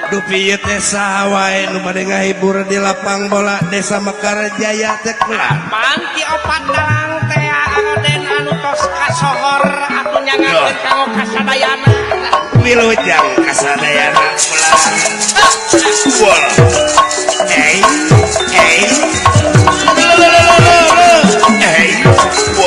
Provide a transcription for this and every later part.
Dupi ieu teh saha wae nu bade ngahibur di lapang bola Desa Mekarjaya teh kula. Pan ti opat dalang teh Aden anu tos kasohor atuh nyangakeun kanggo kasadayana. Wilujeng kasadayana kula. Bola. Hey, hey. Hey, bola.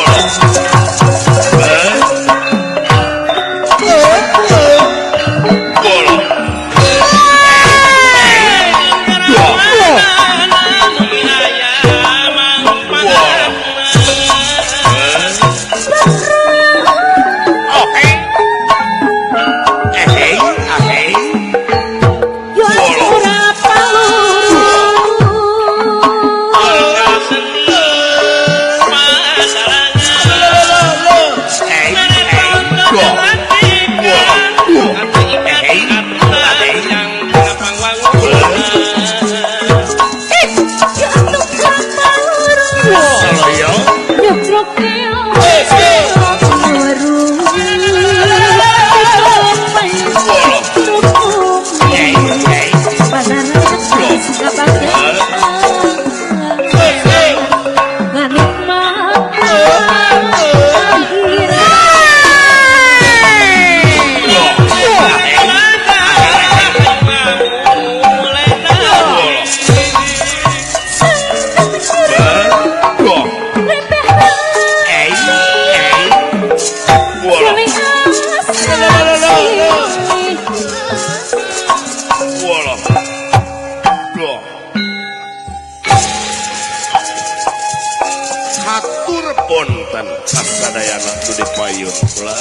Ponten kasadayana tu dipayun kula.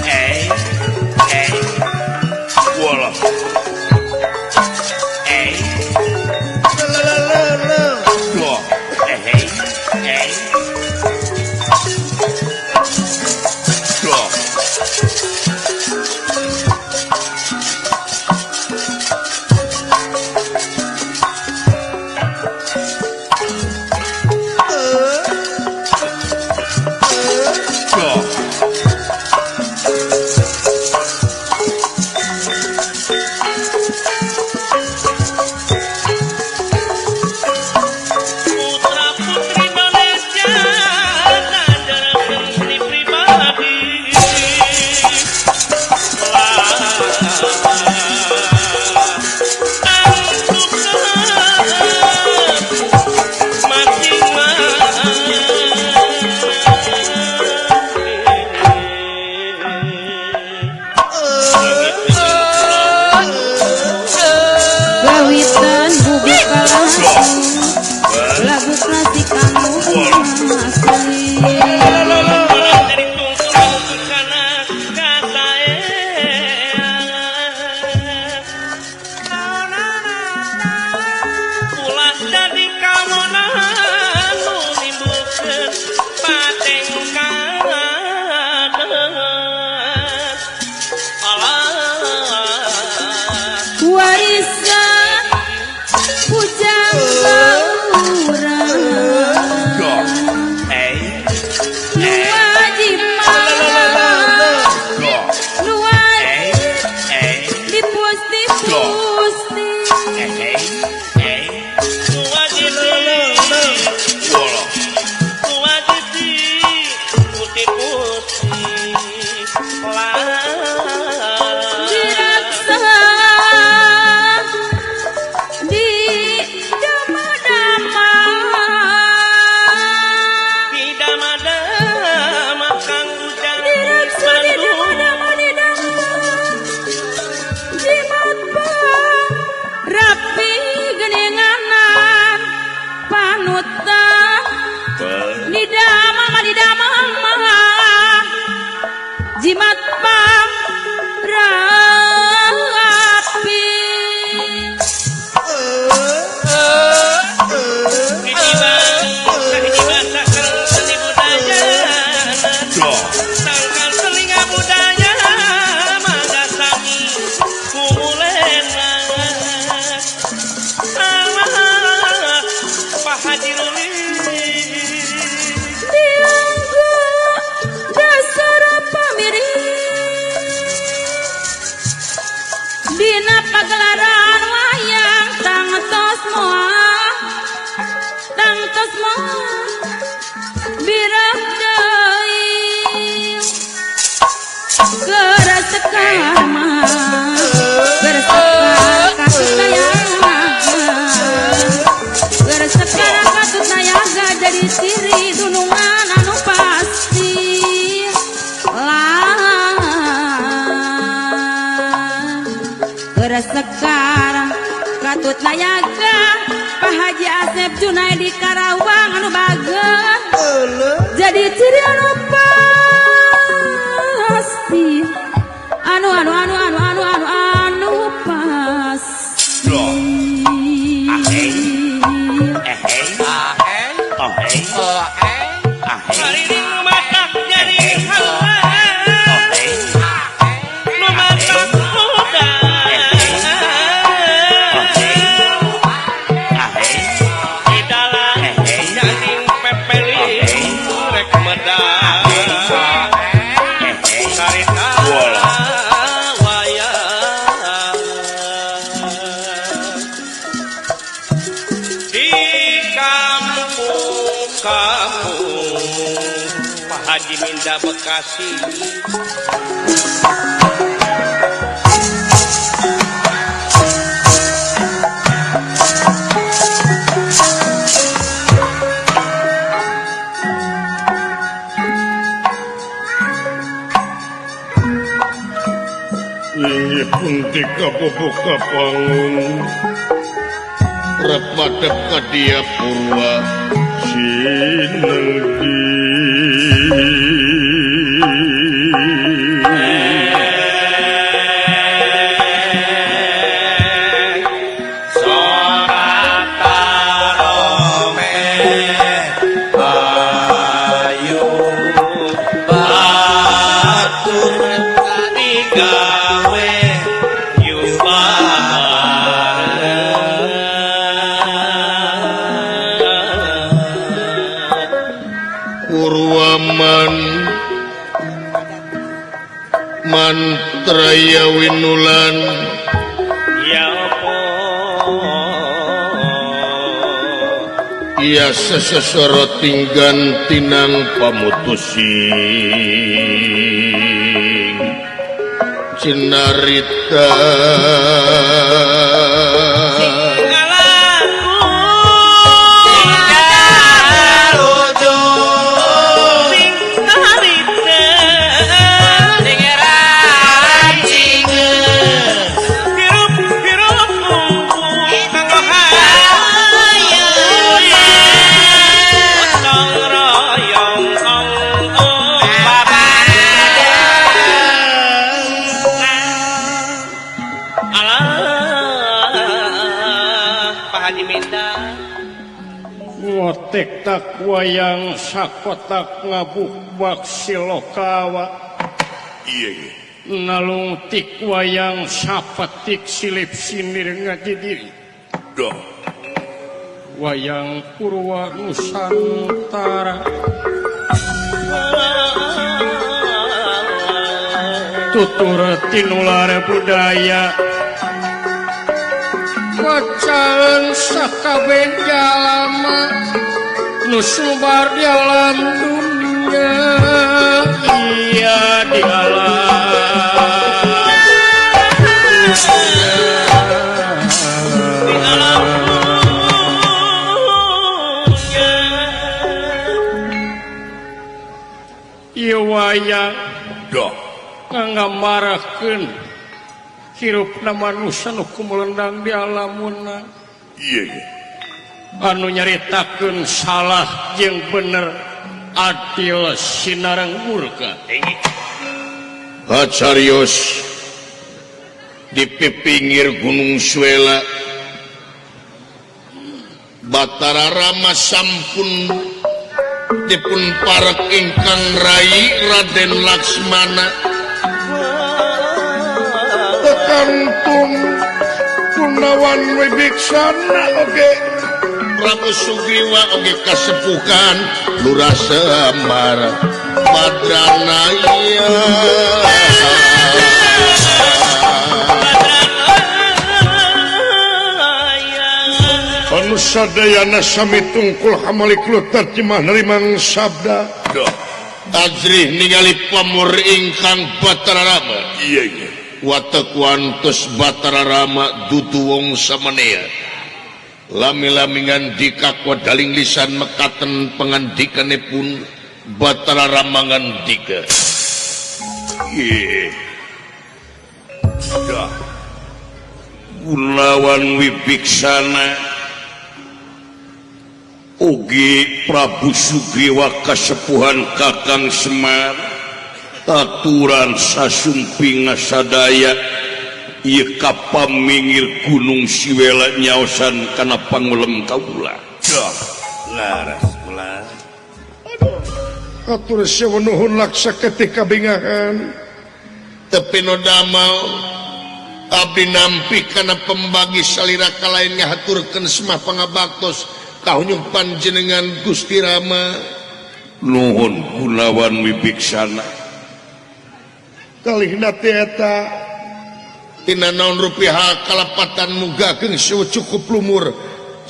Hey, hey, bola. Jimat pang rapi tangkal telinga budaya mangga sami kumulena alah Pak Haji Ruli dina pagelaran wayang tangtos moal birah deui geresekar mah geresekar katut nayaga geresekar katut nayaga jadi ciri dunungan anu pasti lah Sekar katut nayaga Pak Haji Asep Junaidi Karawang anu bager jadi ciri anu pasti anu anu anu anu anu anu anu pasti. Pak Haji Minda Bekasi inggih puntik kabubuka pangun repadep kadia purwa sinenggi mantraya winulan ya apa ya sesesoro tinggan tinang pamutusing cinarita Ngotek wayang sakotak ngabukbak silokawa iya nalungtik wayang sapetik silip sinir ngaji diri doh wayang purwa Nusantara tutur tinular budaya Bacaan sakabeh jalma nu subar di alam dunia iya di alam di alam dunia ieu wayang Dah ngamarakeun hirupna manusia nu kumulendang di alamuna ieu anu nyaritakeun salah jeung bener adil sinareng murka. Hacarios di pipinggir Gunung Suela Batara Rama sampun dipun parek ingkang rai Raden Laksmana tekantun Gunawan Wibiksana oge Prabu Sugriwa oge kasepuhan Lurah Semar Badranaya anu sadayana sami tungkul hamalik terjemah nerimang sabda. Tajrih ningali pamor ingkang Batara Rama iya iya watek wantos Batara Rama dudu wong samanea lami-lami ngandika daling lisan mekaten pengandikanipun Batara Rama ngandika iya dah Gunawan Wibiksana ugi Prabu Sugriwa kasepuhan Kakang Semar aturan sasumping sadaya ieu kapamingir Gunung Siwela nyaosan kana pangulem kaula. Laras ulah. Aduh, atur sewu nuhun laksa ketika bingahan. Tepi nu damel abdi nampi kana pembagi salira kalain ngahaturkeun semah pangabaktos kahunyung panjenengan Gusti Rama. Nuhun Gunawan Wibiksana. Kalihna teh eta tina naon rupiah kalapatan mugakeun sewu cukup lumur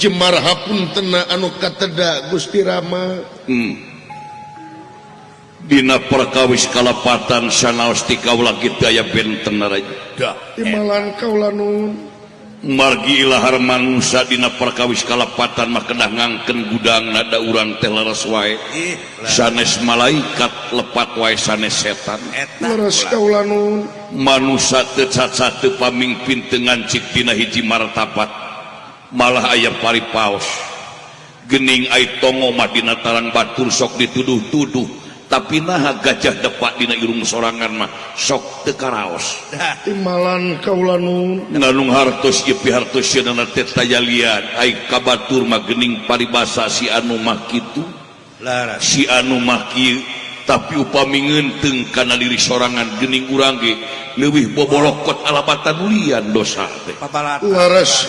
jemar hapuntena anu kateda Gusti Rama. Dina perkawis kalapatan sanaos ti kaula kitu aya benten raja. Timalan kaula nun. Margi ilahar manusa dina perkawis kalapatan mah kedah ngangkeun gudangna da urang teh leres wae. Sanes malaikat lepat wae sanes setan. Leres kaula nun. Manusa teu cacat teu pamingpin teu ngancik dina hiji martabat. Malah aya paripaos. Gening ai tongo mah dina tarang batur sok dituduh-tuduh. Tapi naha gajah depak dina irung sorangan mah sok teu karaos. Timalan kaula nun. Nganung hartos ieu pihartos sieunana teh tayalian ai kabatur mah geuning paribasa si anu mah kitu. Si anu mah kieu tapi upami ngeunteung kana diri sorangan geuning urang ge leuwih bobolokot alabatan lian dosa teh. Laras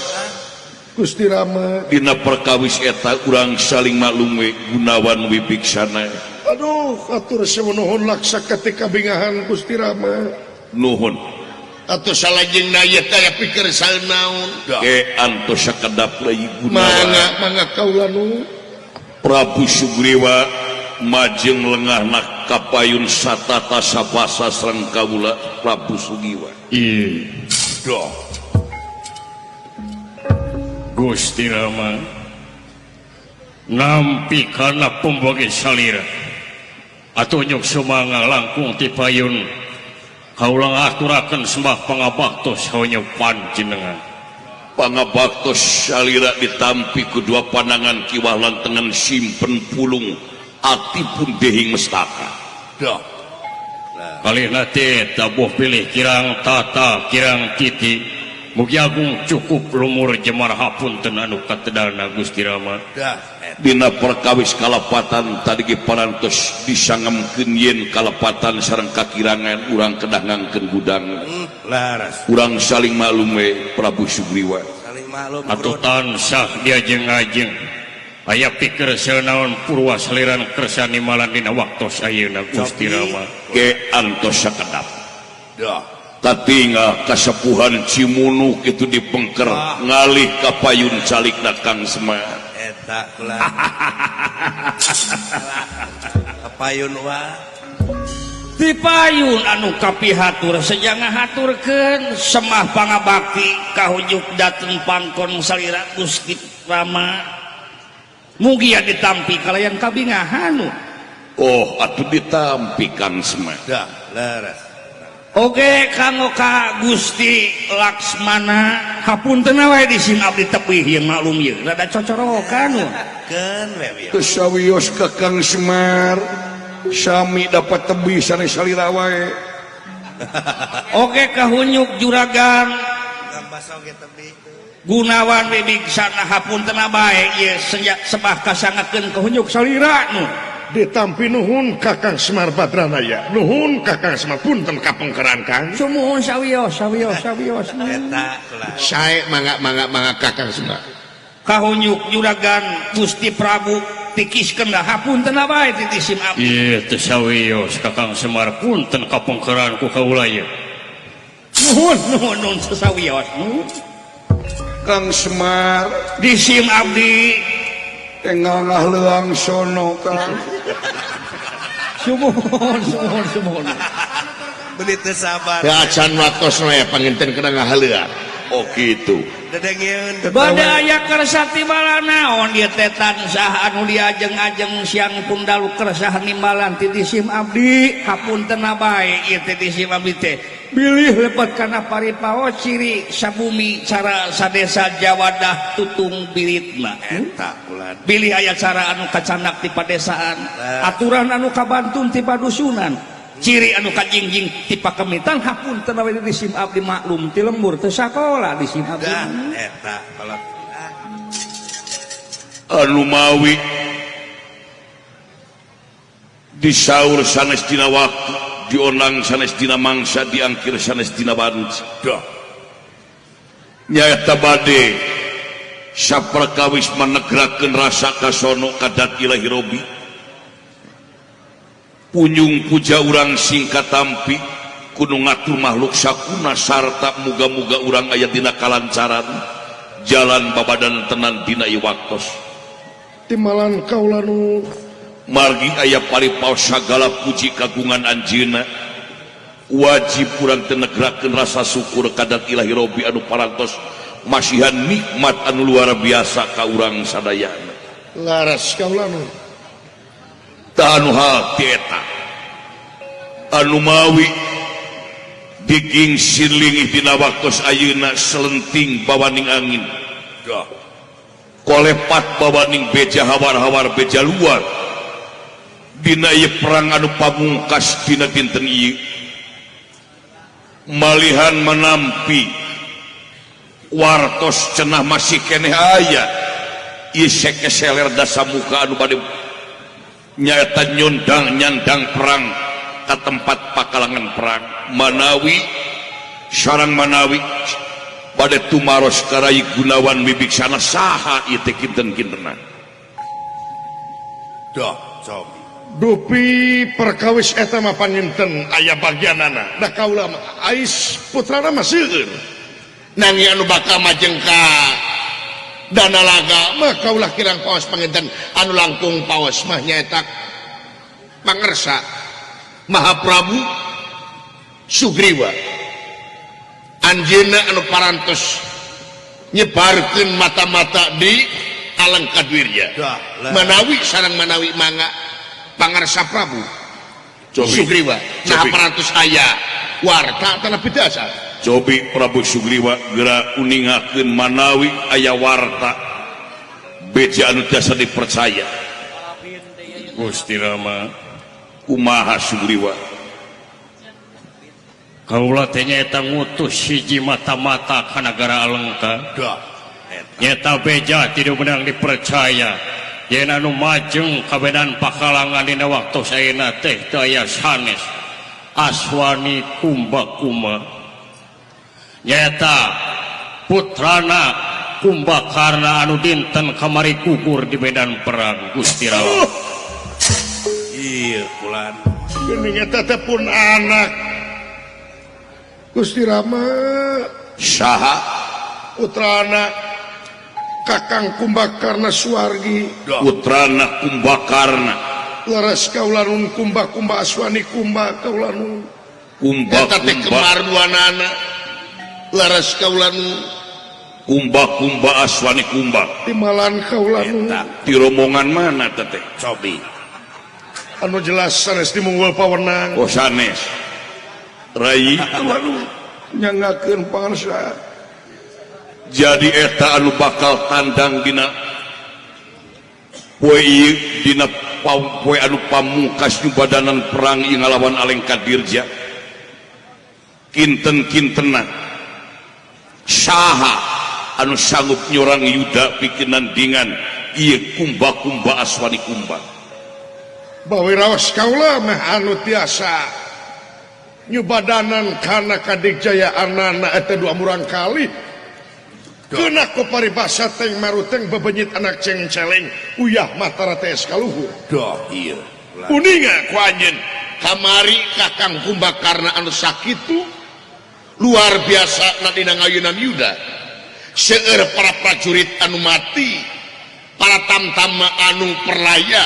Gusti Rama. Dina perkawis eta urang saling maklum we Gunawan Wibiksana. Aduh, atur sewu nuhun laksa ketika bingahan Gusti Rama. Nuhun. Atuh salajengna ieu teh pikir sanaon. Antos sakedap deui Gunawan. Mangga mangga kaula nu. Prabu Sugriwa majeng lengahna kapayun satata sapasa sareng kaula Prabu Sugriwa. Iya. Doh. Gusti Rama nampi kana pembagi salira atuh nyuk sumangga langkung ti payun kaula ngaturakeun sembah pangabaktos honya panjenengan. Pangabaktos salira ditampi ku dua pandangan kiwah lan tengen simpen pulung ati pun dehing mestaka. Doh. Kalihna teh tabuh pilih kirang tata kirang titi mugi agung cukup lumur jemar hapunten anu katedana Gusti Rama. Dina perkawis kalapatan tadi ge parantos disangemkeun yen kalepatan sareng kakirangan urang kedah ngangkeun gudang. Laras. Urang saling maklum we Prabu Sugriwa. Saling maklum. Atuh tansah diajeng-ajeng aya pikir sanaon purwa saliran kersa nimalan dina waktos ayeuna Gusti Rama. Ge antos sakedap. Dah. Katingal kasepuhan Cimunuk itu dipengker ngalih ka payun calikna Kang Semar. Eta kula. Kapayun wa. Di payun anu kapihatur sejang ngahaturkeun semah pangabakti kahujuk dateng pangkon salira Gusti Rama. Mugia ditampi kalayan kabingahan. Oh, atuh ditampi Kang Semar. Dah, leres. Oke kanggo ka Gusti Laksmana hapunten wae di sim abdi tepih ieu maklum ieu rada cocorokan. Keun we. Teu sawios ka Kang Semar. Sami dapat tebih sanes salira wae. Oke kahunyuk juragan Gunawan Wibiksana hapunten bae ieu sebah kasangakeun kahunyuk salira nu. Ditampi nuhun Kakang Semar Badranaya. Nuhun Kakang Semar punten kapengkeran Kang. Sumuhun sawios sawios sawios. Eta kula. Sae mangga mangga mangga Kakang Semar. Kahunyuk juragan Gusti Prabu tikiskeun da hapunten bae titisim abdi. Ieu teh sawios Kakang Semar punten kapengkeran ku kaula ieu. Nuhun nuhun nuhun sawios. Kang Semar disim abdi enggal leuang sono Kang. Sumuhun sumuhun sumuhun. Beuli teu sabar. Teu acan waktosna ya panginten kana ngahaleuang. Oh gitu. Dedengeun. Bade aya kersa timbalan naon ieu teh tansah anu diajeng-ajeng siang pun dalu kersah nimbalan titisim abdi hapunten bae ieu teh titisim abdi teh bilih lepet kana paripaos ciri sabumi cara sadesa Jawadah tutung bilitna eta ulan bilih aya cara anu kacandak ti padesaan aturan anu kabantun ti padusunan ciri anu kajingjing ti pakemitan hapunten bae di sim abdi maklum ti lembur teu sakola di sim abdi eta kolot anu mawi disaur sanes dina waktu dionang sanes dina mangsa diangkir sanes dina banci nyaeta bade saperkawis manegrakeun rasa kasono kadat Ilahi Robi punyung puja urang singkat tampi kudu ngatur makhluk sakuna sarta muga-muga urang aya dina kalancaran jalan babadan tenan dina ieu waktos timbalan kaula nu margi aya paripaos sagala puji kagungan anjeunna wajib urang teu negrakeun rasa syukur kadat Ilahi Robi anu parantos masihan nikmat anu luar biasa ka urang sadayana laras kaula nu tah anu hal ti eta anu mawi digingsir lingih dina waktos ayeuna selenting bawaning angin kolepat bawaning beja hawar-hawar beja luar dina ieu perang anu pamungkas dina dinten ieu malihan manampi wartos cenah masih keneh aya ieu sekeseler dasamuka anu bade nyaeta nyundang nyandang perang ka tempat pakalangan perang manawi sarang manawi bade tumaros ka Rai Gunawan Wibiksana saha ieu teh kinten-kintenan doh cobi dupi perkawis eta mah panginten aya bagianana da kaula mah ais putrana mah seueur nanging anu bakal majeng ka dana laga mah kaula kirang paos panginten anu langkung paos mah nyaeta pangersa Mahaprabu Sugriwa anjeunna anu parantos nyebarkeun mata-mata di Alengkadwirya manawi sareng manawi mangga pangarsa Prabu Sugriwa nah parantos aya warta tanah pidasa cobi Prabu Sugriwa geura uningakeun manawi aya warta beja anu tiasa dipercaya Gusti Rama kumaha Sugriwa kaula teh nyaeta ngutus hiji mata-mata ka nagara Alengka nyaeta beja tidak menang dipercaya yen anu majeng kabedan pakalangan dina waktu ayeuna teh teu aya sanes Aswani Kumbakuma nyaeta putrana Kumbakarna anu dinten kamari gugur di medan perang Gusti Rama. Iya kulan geuning eta teh pun anak Gusti Rama saha putrana Kakang Kumbakarna Suwargi putrana Kumbakarna laras kaula nun Kumba Kumba Aswani Kumba kaula nun Kumba eta teh kemar duanana laras kaula nun Kumba Kumba Aswani Kumba timalan kaula nun ti rombongan mana teh cobi anu jelas sanes di Munggul Pawenang oh sanes rai waduh nyangakeun pangarsa jadi eta anu bakal tandang dina poe ieu dina poe anu pamungkas nyubadanan perang ieu ngalawan Alengka Dirja kinten-kintenna saha anu sanggup nyorang yuda pikeun nandingan ieu Kumba-kumba Aswani Kumba bawi raos kaula mah anu tiasa nyubadanan kana kadigjayaanana eta dua murang kali keuna ku paribasa teng maruteng bebenyit anak ceng-celeng uyah matara teh kaluhur doh ieu kuninga ku anjeun kamari Kakang Kumbakarna anu sakitu luar biasa na dina ngayunan yuda seueur para prajurit anu mati para tamtama anu perlaya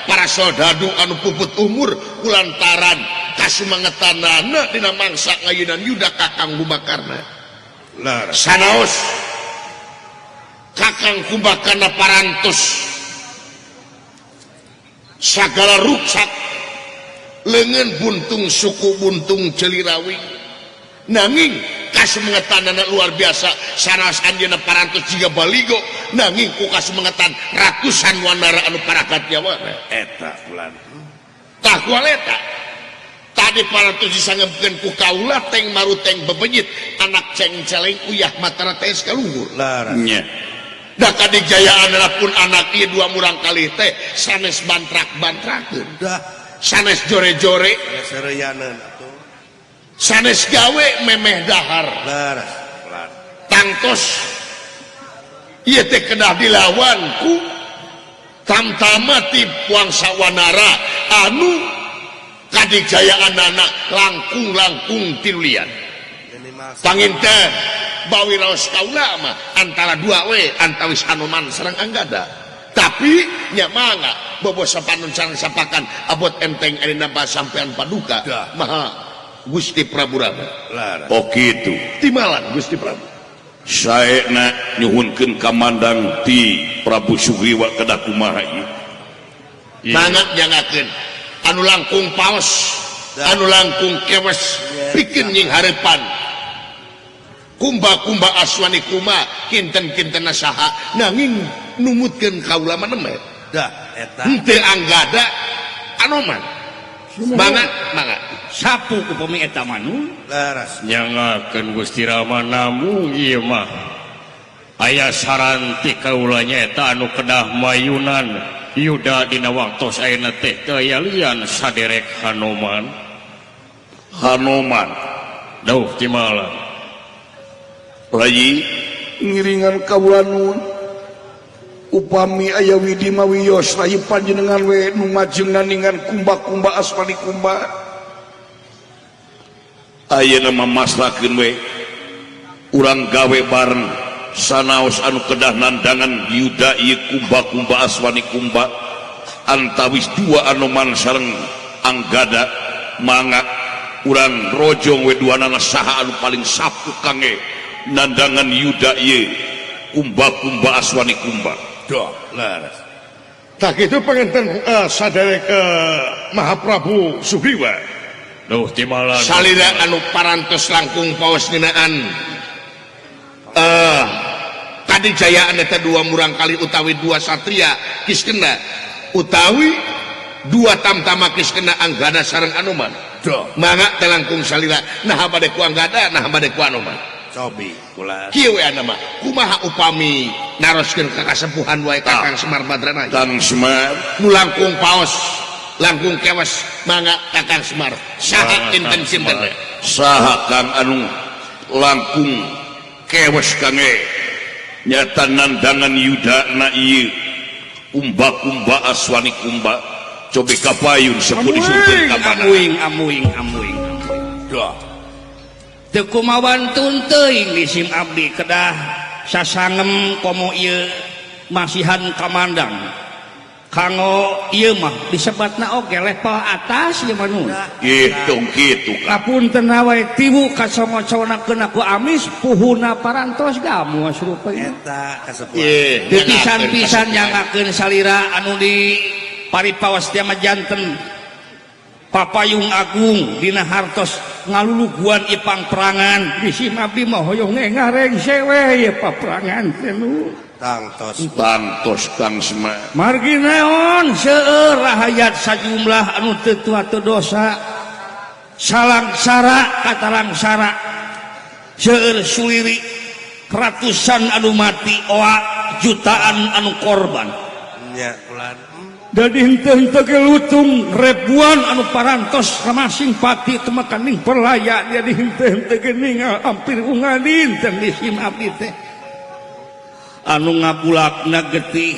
para soldadu anu puput umur kulantaran kasumangetanana dina mangsa ngayunan yuda Kakang Kumbakarna sanaos Kakang Kumbakarna parantos sagala ruksak leungeun buntung suku buntung Celirawi nanging kasumangetanana luar biasa sanaos anjeunna parantos jiga baligo nanging ku kasumangetan ratusan wanara anu paragat nyawana eta ulan tah kualeta tadi parantos disangemkeun ku kaula teng maruteng bebenyit anak ceng-celeng uyah matara teh kaluhur laras nya da kadigjayaanna pun anak ieu dua murang kali teh sanes bantrak-bantrakeun dah sanes jore-jore sereyaneun atuh sanes gawe memeh dahar laras ulan tangtos ieu teh kedah dilawan ku tamtama ti wangsa wanara anu kadigjayaanana langkung-langkung tilulian panginten bawi raos kaula mah antara dua we antawis Anoman sareng Anggada tapi nya mangga bobo sapanun sareng sapakan abot enteng ayeuna sampean paduka maha Gusti Prabu Rama laras oh kitu timalan Gusti Prabu saena nyuhunkeun kamandang ti Prabu Sugriwa kedah kumaha ieu mangga nyangakeun anu langkung paos anu langkung kewes pikeun nying harepan Kumba-kumba Aswani Kuma kinten-kinten saha nanging numutkeun kaula mah neme dah eta henteu Anggada Anoman mangga mangga sapu upami eta mah nu laras nyangakeun Gusti Rama namung ieu mah aya saran ti kaula nyaeta anu kedah mayunan yuda dina waktos ayeuna teh teu aya lian saderek Hanoman Hanoman dauh timalan Rai ngiringan kaula nun upami aya widi mawiyos rai panjenengan we nu majeng nandingan Kumba-kumba Aswani Kumba ayeuna mah masrahkeun we urang gawe bareng sanaos anu kedah nandangan yuda ieu Kumba-kumba Aswani Kumba antawis dua Anoman sareng Anggada mangga urang rojong we duanana saha anu paling sapu kangge nandangan yuda ieu Kumba-kumba Aswani Kumba doh laras tak itu panginten saderek Mahaprabu Sugriwa duh timalan salira anu parantos langkung paos ngeunaan kadijayaan eta dua murang kali utawi dua satria Kiskenda utawi dua tamtama Kiskenda Anggada sareng Anoman doh mangga teh langkung salira naha bade ku Anggada naha bade ku Anoman cobi ulah kieu we mah kumaha upami naroskeun ka kasepuhan wae Kakang Semar Badranaya Kang Semar nu langkung paos langkung kewes mangga Kakang Semar saha kinten sinten saha Kang anu langkung kewes kange nyata nandangan yuda na ieu Kumba-kumba Aswani Kumba cobi kapayun sepuh disurkeun ka mana amuing amuing amuing doh Teu kumawantun teuing di sim abdi kedah sasangem komo ieu masihan kamandang. Kanggo ieu mah disebatna oge level atas ieu mah nu. Kitu kitu kapunten wae tiwu kasongo-conakeun ku amis puhuna parantos gamos rupa eta kasepuhan. Teu pisan-pisan nyangakeun salira anu di paripawas teh mah janten Papayung Agung dina hartos ngaluluguan ipang perangan di sim abdi mah hoyong ngarengse we ieu paperangan teh nu tangtos tangtos Kang Sema margi naon seueur rahayat sajumlah anu teu tua teu dosa salangsara katalangsara seueur suliri ratusan anu mati oa jutaan anu korban nya ulan jadi henteu ge lutung ribuan anu parantos ramasing pati temekaning perlaya jadi henteu ge ningal hampir ungal dinten di sim abdi teh anu ngabulakna getih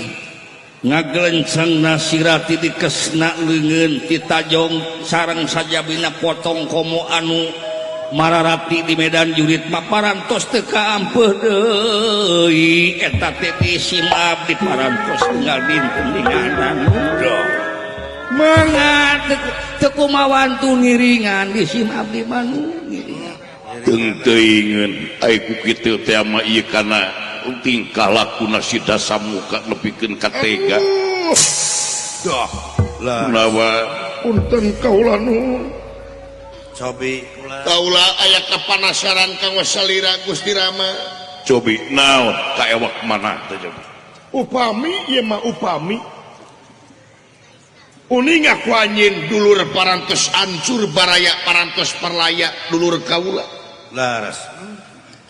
ngagelencengna sirati dikesna leungeun ti tajong sareng sajabina potong komo anu mararati di medan jurit mah parantos teu kaampeuh deui eta teh di sim abdi parantos tinggal dinten ninganan mangga teu kumawantu ngiringan di sim abdi mah nu ngiringan teuingeun ai ku kitu teh mah ieu kana tingkah lakuna si Dasamuka nepikeun ka tega dah lah kunawa punten kaula nu cobi kula kaula aya kapanasaran kang salira Gusti Rama cobi naon kaewak mana teh cobi upami ieu mah upami uninga ku anjeun dulur parantos ancur baraya parantos perlaya dulur kaula laras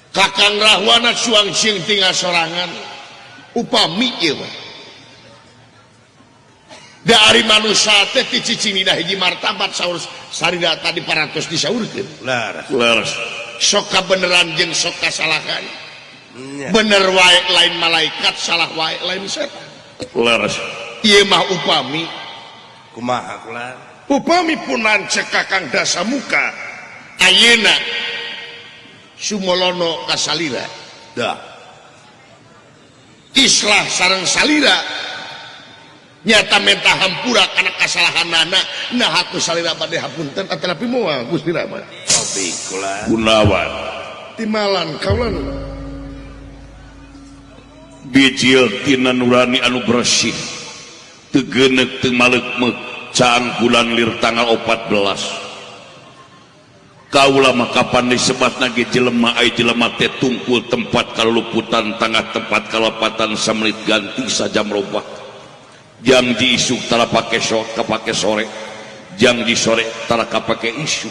Kakang Rahwana suang sing tinggal sorangan upami ieu mah da ari manusia teh ti cicing dina hiji martabat saur sarida tadi parantos disaurkeun laras laras sok kabeneran jeung sok kasalahan bener wae lain malaikat salah wae lain setan laras ieu mah upami kumaha kula upami punan cek Kakang Dasamuka ayeuna Sumolono ka salira dah islah sareng salira nyata menta hampura kana kasalahanana nah aku salira bade hapunten atanapi moal Gusti Rama cobi kula kunawan timalan kaula bijil tina nurani anu bersih teu geuneuk teu maleukmeuk caang bulan lir tanggal 14 kaula mah kapan disebatna ge jelema ai jelema teh tungkul tempat kaluputan tangah tempat kalapatan samenit ganti sajam robah jang di isuk tara pake kapake sore jang di sore tara kapake isuk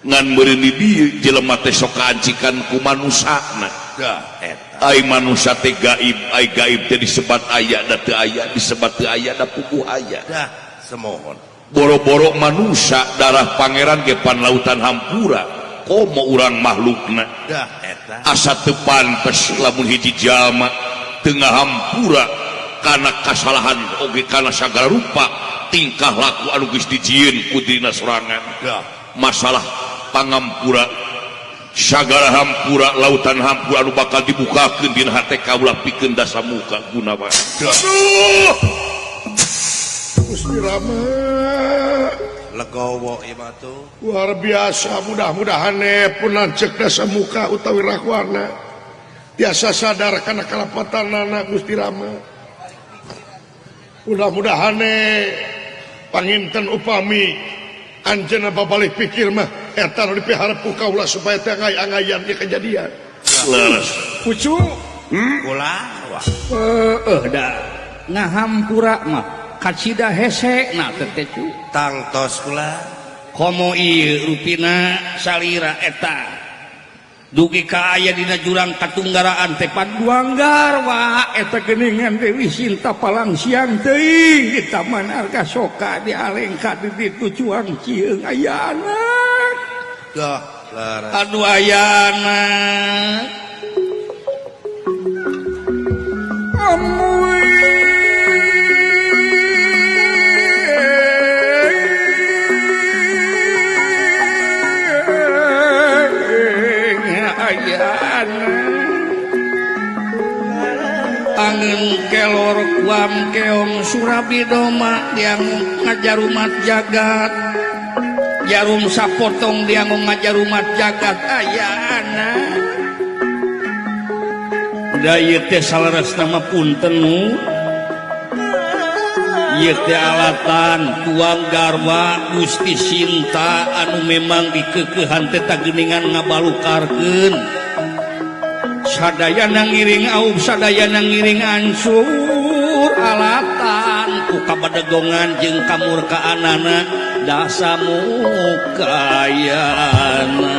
ngan meureun di dieu jelema teh sok kaancikan ku manusana dah eta ai manusa teh gaib ai gaib teh disebat aya da teu aya disebat teu aya da puguh aya dah semohon boro-boro manusia darah pangeran gepan lautan hampura komo urang makhlukna dah eta asa teu pantes lamun hiji jalma tengah hampura kana kasalahan oge kana sagala rupa tingkah laku anu geus dijieun ku dirina sorangan dah masalah pangampura sagala hampura lautan hampura anu bakal dibukakeun dina hate kaula pikeun Dasamuka guna wae aduh Gusti Rama legowo ieu mah tuh luar biasa mudah-mudahan pun lanceuk Dasamuka utawi Rahwana tiasa sadar kana kalapatanana Gusti Rama mudah-mudahan panginten upami anjeunna babalik pikir mah eta nu dipiharep ku kaula supaya teu angay-angayan ieu kejadian leres pucu kula wah heueuh da ngahampura mah kacida hese na teh cu tangtos kula komo ieu rupina salira eta dugi ka aya dina jurang katunggaraan teh paduanggar wa eta geuningan Dewi Sinta palang siang teuing di Taman Argasoka di Alengka di ditu cuang cieung aya anak dah laras aduh aya anak amuy Jarum kelor kuam keong surabi doma diangu ngajarumat jagat. Jarum sapotong diangu ngajarumat jagat aya anak. Da ieu teh saleresna mah punten nu. Ieu teh alatan tuang garwa Gusti Sinta anu memang dikeukehan teh tageuningan ngabalukarkeun. Sadayana ngiring aub sadayana ngiring ancur alatan ku kabadegongan jeung kamurkaanana dasamukayana.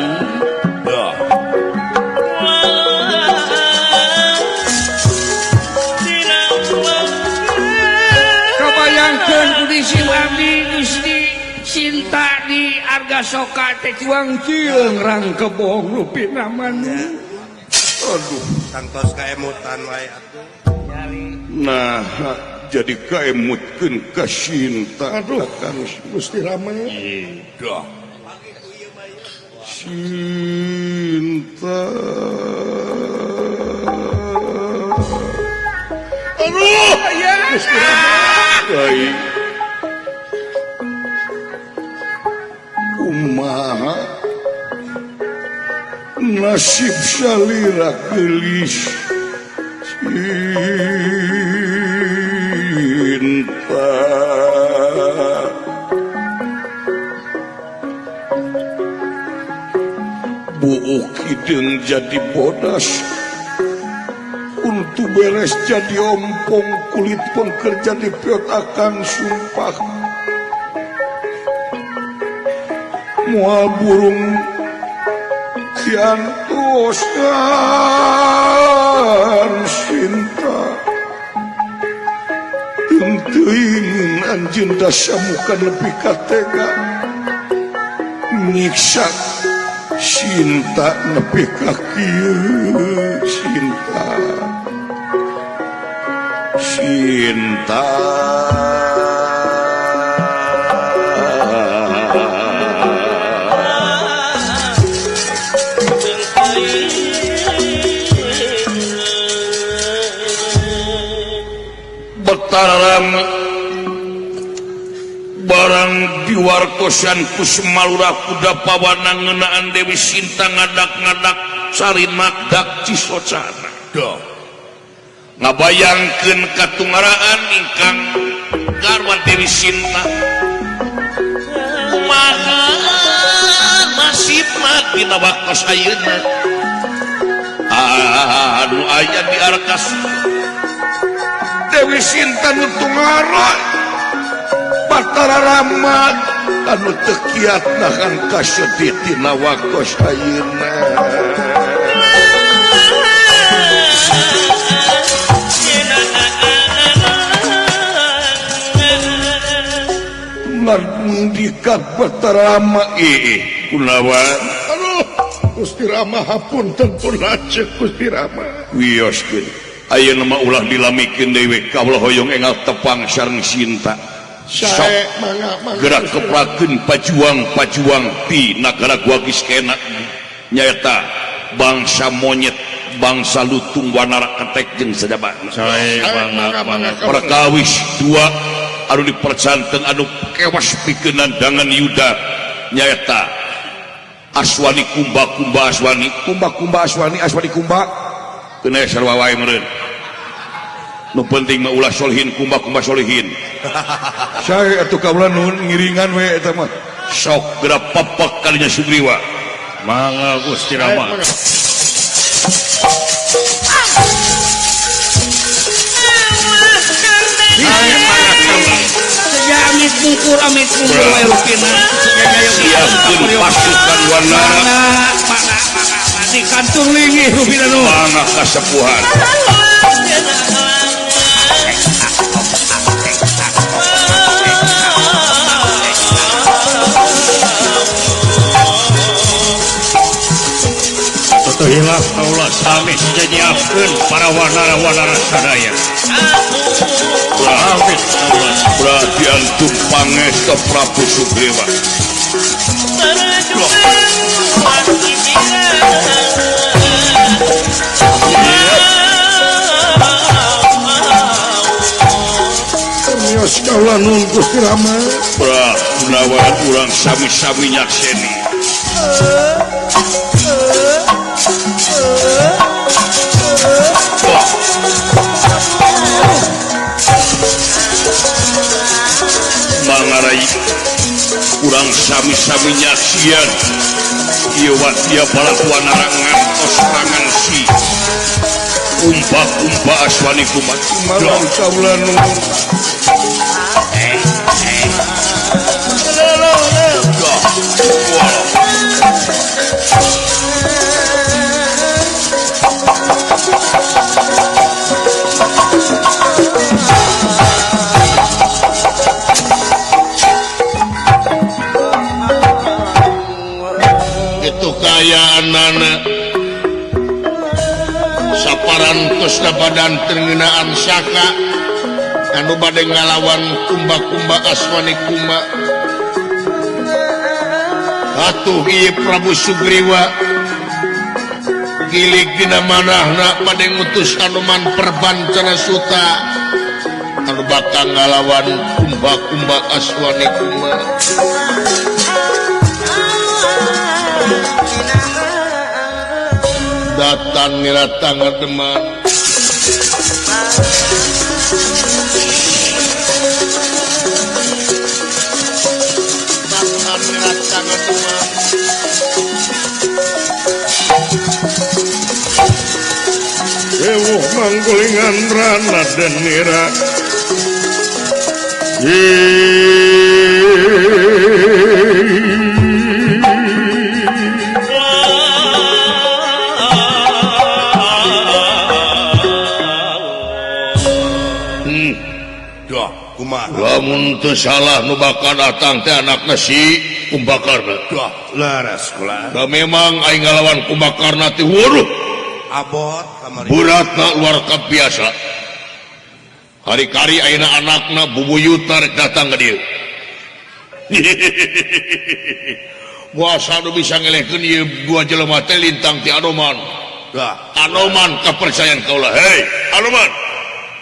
Kabayangkeun ku disim abdi Gusti Sinta di Arga Soka teh cuang cieung rangkebong rupina mah. Aduh, tangtos kaemutan wae atuh. Nah, jadi kaemutkeun ka Sinta. Aduh, Gusti Rama. Dah. Sinta. Aduh, Gusti Rama. Baik. Kumaha nasib salira geulis Sinta. Buuk hideung jadi bodas, untuk beres jadi ompong, kulit pengker jadi piot akang sumpah. Moal burung diantos Sinta. Teuing anjeun dasamukan lebih katega nyiksa Sinta nepi ka kieu. Sinta, Sinta. Betaram barang diwartosan Kusmalura kuda pawana ngeunaan Dewi Sinta ngadak-ngadak sarimak dak cisocana. Duh. Ngabayangkeun katungaraan ingkang garwa Dewi Sinta. Kumaha nasibna dina waktos ayeuna? Anu aya di arkas Dewi Sinta nu tungara Batara Rama anu teu kiat nahan kasedih dina waktos ayeuna. Ngarmundikat Batara Rama kunawan. Aduh, Gusti Rama hapunten pun lanceuk Gusti Rama. Wioskeun ayeuna mah ulah dilamikeun deui kaula hoyong engal tepang sareng Sinta. Sok gerak keprakeun pajuang-pajuang ti nagara Gwagis Kena nyaeta bangsa monyet, bangsa lutung wanara ketek jeung sajabana. Perkawis dua anu dipercanten anu kewas pikeun dangan yuda nyaeta Aswani Kumba Kumba Aswani Kumba Kumba Aswani Aswani Kumba kena sarua wae meureun. Nu penting mah ulah solihin Kumba Kumba solihin. Sae atuh kaula nuhun ngiringan we eta mah. Sok geura papak kalinya Sugriwa. Mangga Gusti Rama. Amit mungkur amit mungkur wae rupina. Siapkeun pasukan wanara. Mana di kantung linggih rupina nu. Mangga kasepuhan. Hilaf kaula sami nyiapkeun para wanara-wanara sadaya. Amit kaula berarti antum pangesta Prabu Sugriwa. Leres kaula nuhun Gusti Rama. Prah Gunawan urang sami-sami nyakseni. Mangarai urang sami-sami nyaksian ieu watia balakuan ngantos serangan si kumpa-kumpa Aswani Kuma. Malang kaula nuhun. Itu kayaan anak saparantos badan tengenaan saka anu bade ngalawan kumba-kumba Aswani Kuma. Atuh ieu Prabu Sugriwa gilig dina manahna bade ngutus Anoman Perbancana Suta anu bakal ngalawan kumba-kumba Aswani Kuma. Datang ngiratang teman datang ngiratang teman Ewuh manggulingan rana dan nira. Lamun teu salah nu bakal datang teh anakna si Kumbakarna. Duh, leres kula. Da memang aing ngalawan Kumbakarna teh waduh. Abot kamari. Beratna luar biasa. Hari-kari ayeuna anakna bubuyutan rek datang ka dieu. Moal nu bisa ngelehkeun ieu dua jelema teh lintang ti Anoman. Duh, Anoman kapercayaan kaula. Hei, Anoman.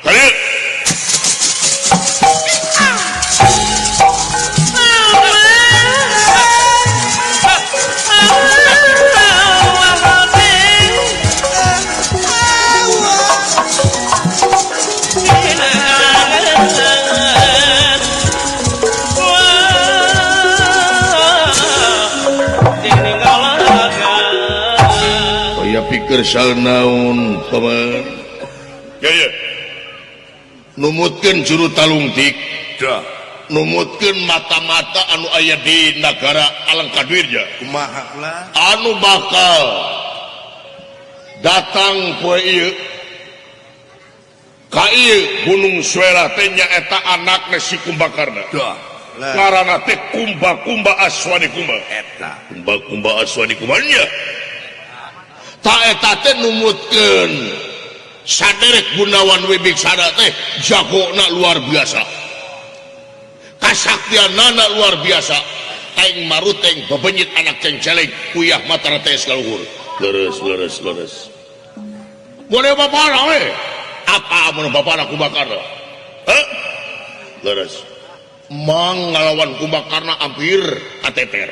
Ka dieu. Pikir naon paman ya numutkeun juru talungtik numutkeun mata-mata anu aya di nagara Alengkadwirja kumaha kula anu bakal datang poe ieu ka ieu Gunung Suwera teh nyaeta anakna si Kumbakarna ngaranna teh Kumba-kumba Aswani Kumba eta Kumba-kumba Aswani Kumba nya ta eta teh numutkeun saderek Gunawan Wibiksada teh jagona luar biasa kasaktianana luar biasa aing maruteng bebenyit anak cengceleng uyah matara teh kaluhur leres leres leres boleh bapana we apa mun bapana Kumbakarna heuh leres mang ngalawan Kumbakarna hampir kateter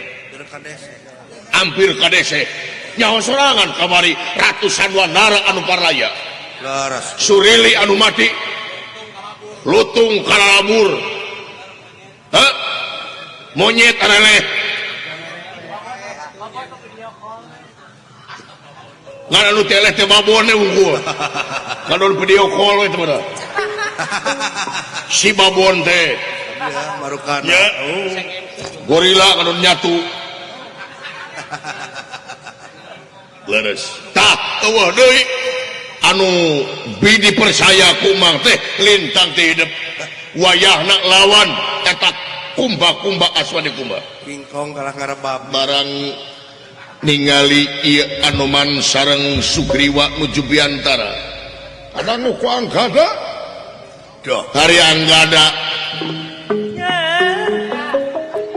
hampir kadese nyawa sorangan kamari ratusan wanara anu parlaya surili anu mati lutung kalalabur heh monyet areleh ngan anu teleh teh babone unggul ngan video call we teh si babon teh marukana ya gorila anu nyatu leres tah eueuh deui anu bidi percaya kumang teh lintang teh hidup wayahna lawan eta kumba-kumba Aswani Kumba kingkong kalah ngarebab barang ningali ieu Anoman sareng Sugriwa nuju biantara ada nu ku Anggada duh hari Anggada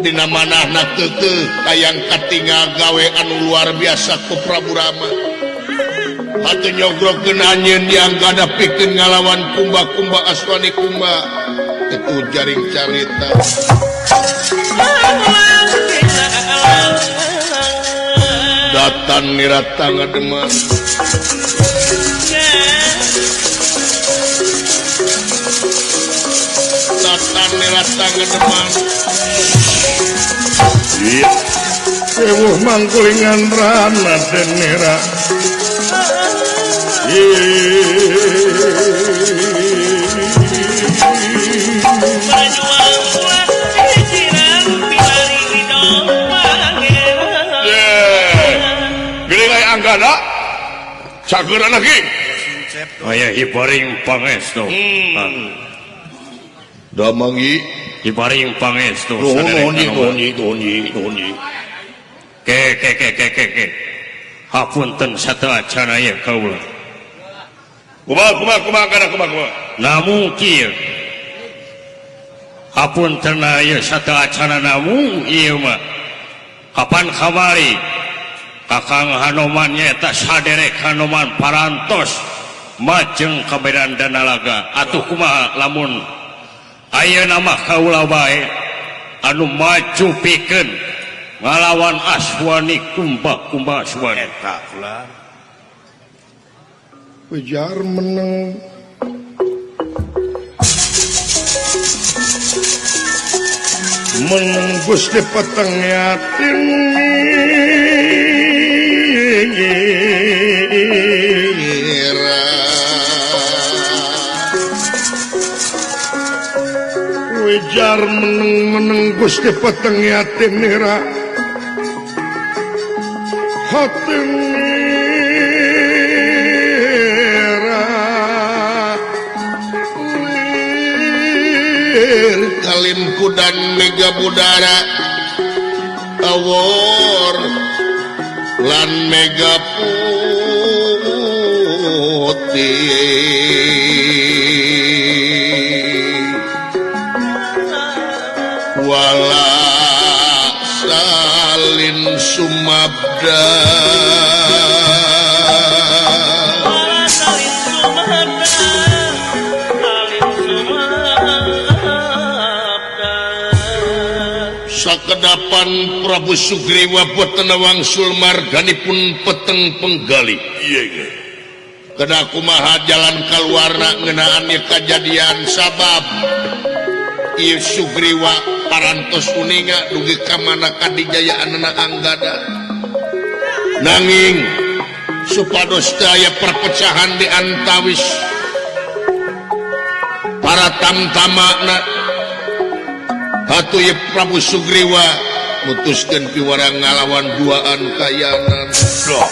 dina manahna keukeuh hayang katingal gawe anu luar biasa ku Prabu Rama hate nyogrokkeun anjeun di Anggada pikeun ngalawan kumba-kumba Aswani Kumba. Itu jaring carita datan nirata ngademan datan nirata ngademan iya ewuh mangkulingan rana den nira Cageran lagi. Aya hibaring pangestu. Damangi hibaring pangestu. Nuhun nuhun nuhun. Ke ke ke ke ke ke. Hapunten sateuacan aya kaula. Kumaha kumaha kumaha kana kumaha kumaha. Namung kieu. Hapunten aya sateuacan namung ieu mah. Kapan kamari Kakang Hanoman nyaeta saderek Hanoman parantos majeng ka Medan Danalaga atuh kumaha lamun ayeuna mah kaula bae anu maju pikeun ngalawan Aswani kumba-kumba Aswani eta kula ujar meneng meneng Gusti peteng yatin Wijar meneng-meneng Gusti peteng yatin nira hati nira lir kalim kudan mega budara awor lan mega putih wala salin sumabda wala salin sumabda salin sumabda sakedapan Prabu Sugriwa boten wangsul marganipun peteng penggali. Iya iya. Kedah kumaha jalan kaluarna ngeunaan ieu kajadian sabab ieu Sugriwa parantos uninga dugi ka mana kadijayaanna Anggada. Nanging supados teu aya perpecahan di antawis para tamtamana hatuh ieu Prabu Sugriwa mutuskeun piwarang ngalawan duaan kayanan. Loh.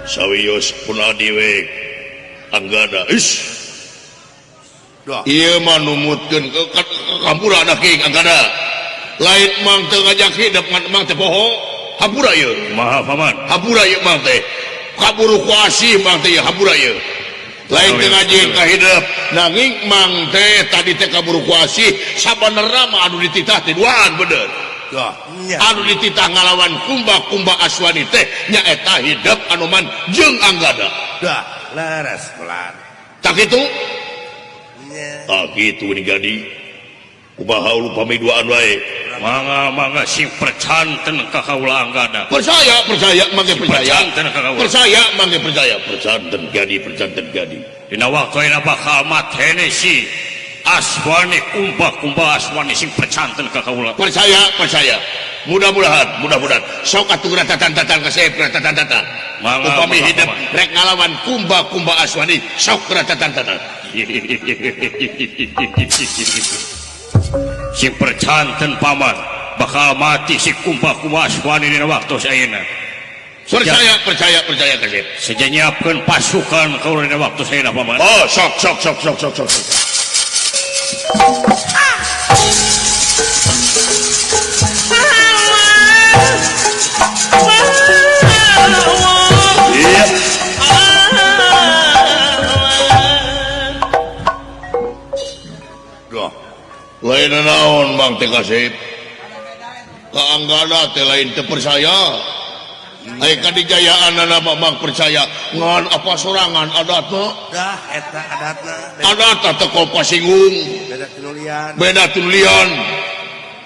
Sawios punadi we Anggada. Is. Ieu mah numutkeun hampura king Anggada. Lain mang teu ngajak hidup ngan mang teh poho. Hampura ieu. Maha paman. Hampura ieu mang teh. Kaburu ku asih mang teh hampura ieu. Lain teu ngaji ka hidup nanging mang teh tadi teh kaburu ku asih sabenerna mah anu dititah teh duaan bener. Anu dititah ngalawan kumba-kumba Aswani teh nyaeta hidup Anoman jeung Anggada. Dah leres pelan. Tak kitu? Nya. Ah kitu ni gadi. Kumaha upami duaan wae. Mangga mangga sing percanten ka kaula Anggada. Percaya percaya mangga percaya. Percaya mangga percaya percanten gadi percanten gadi. Dina waktu ayeuna bakal matene si Aswani kumba-kumba Aswani sing percanten ka kaula. Percaya percaya. Mudah-mudahan mudah-mudahan sok atuh ratatan-tatan ka seep ratatan-tatan. Upami hidup rek ngalawan kumba-kumba Aswani sok ratatan-tatan. Sing percanten paman bakal mati si kumba-kumba Aswani dina waktu ayeuna. Percaya percaya percaya ka seep. Seja nyiapkeun pasukan kaula dina waktu ayeuna paman. Oh sok sok sok sok sok sok. Iya. Duh. Lain naon Bang teh kasip. Ka Anggada teh lain teu percaya. Aya kadijayaan mah mang percaya ngan apa sorangan adatna dah eta adatna adat teh pasinggung beda tinulian beda tinulian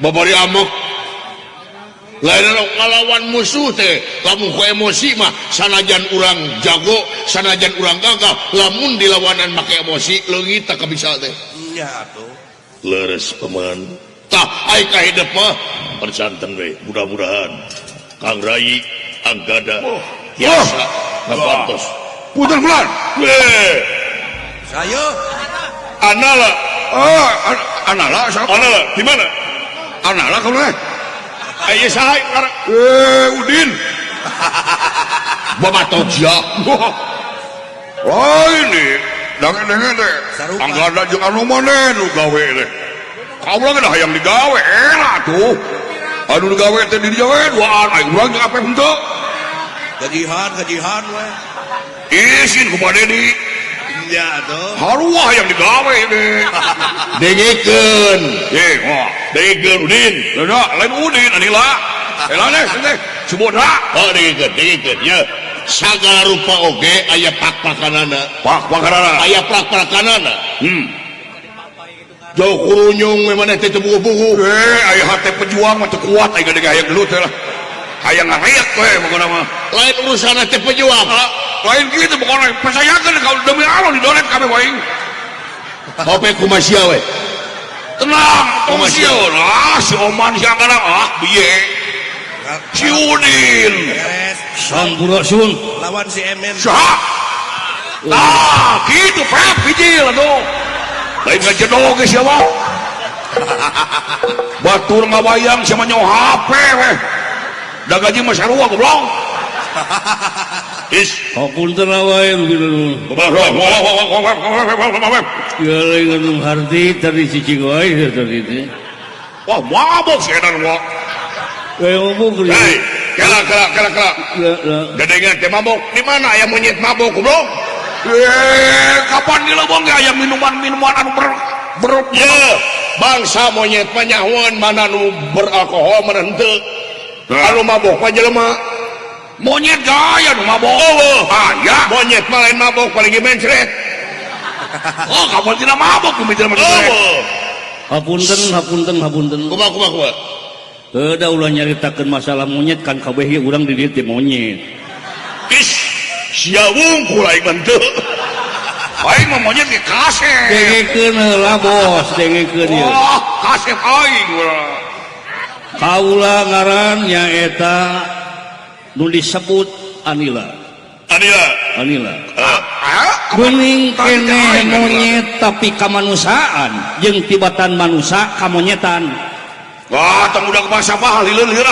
babari amuk lain ngalawan musuh teh lamun ku emosi mah sanajan urang jago sanajan urang gagah lamun dilawanan make emosi leungit tak bisa teh nya atuh leres paman tah ai ka hidup mah percanten we mudah-mudahan Kang Rai Anggada tiasa ngabantos punten bulan we sayo anala oh anala anala di mana anala kamu ayo saha Udin babato sia oh ini dange-dange teh Anggada jeung anu maneh nu gawe teh kaula ge hayang digawe era tuh anu digawe teh di dieu we duaan aing urang jeung ape henteu gajihan gajihan we isin ku Dedi nya atuh haruah yang digawe deh dengekeun ye wah dengekeun Udin leudah lain Udin anila elane teh Subodra oh dengekeun dengekeun ye sagala rupa oge aya pak-pakanana pak-pakanana aya prak-prakanana jauh kurunyung we maneh teh teu buku-buku aya hate pejuang mah teu kuat aing gede hayang gelut teh lah hayang ngareak we pokona mah lain urusan teh pejuang lain kitu pokona percayakeun ka demi Allah didonet kabeh waing hope kumaha sia we tenang tong sieun ah si Oman si Anggara ah bieu si Udin sampurasun lawan si Emen saha tah kitu pep hiji atuh lain ngajedog ge sia mah batur ngawayang sia mah nyaho HP we da gaji mah sarua goblok is hapunten wae ya lain anu harti tadi cicing wae tadi teh wah mabok si edan mah kayak ngomong hei kela kela kela kela gedengan teh mabok di mana aya monyet mabok goblok kapan di lebong ge aya minuman-minuman anu ber ye bangsa monyet mah nyahoan mana nu beralkohol mana henteu anu mabok mah jelema monyet gaya nu mabok eueuh aya monyet mah lain mabok paling ge mencret oh kapan tina mabok kumaha tina mencret hapunten hapunten hapunten kumaha kumaha kumaha heuh da ulah nyaritakeun masalah monyet kan kabeh ge urang di dieu teh monyet is sia wungkul aing mah henteu aing mah monyet ge kasep dengekeun heula bos dengekeun ieu wah kasep aing kaula ngaran nyaeta nu disebut Anila Anila Anila geuning keneh monyet tapi kamanusiaan jeung tibatan manusa kamonyetan wah tong udah falsafah lieur-lieur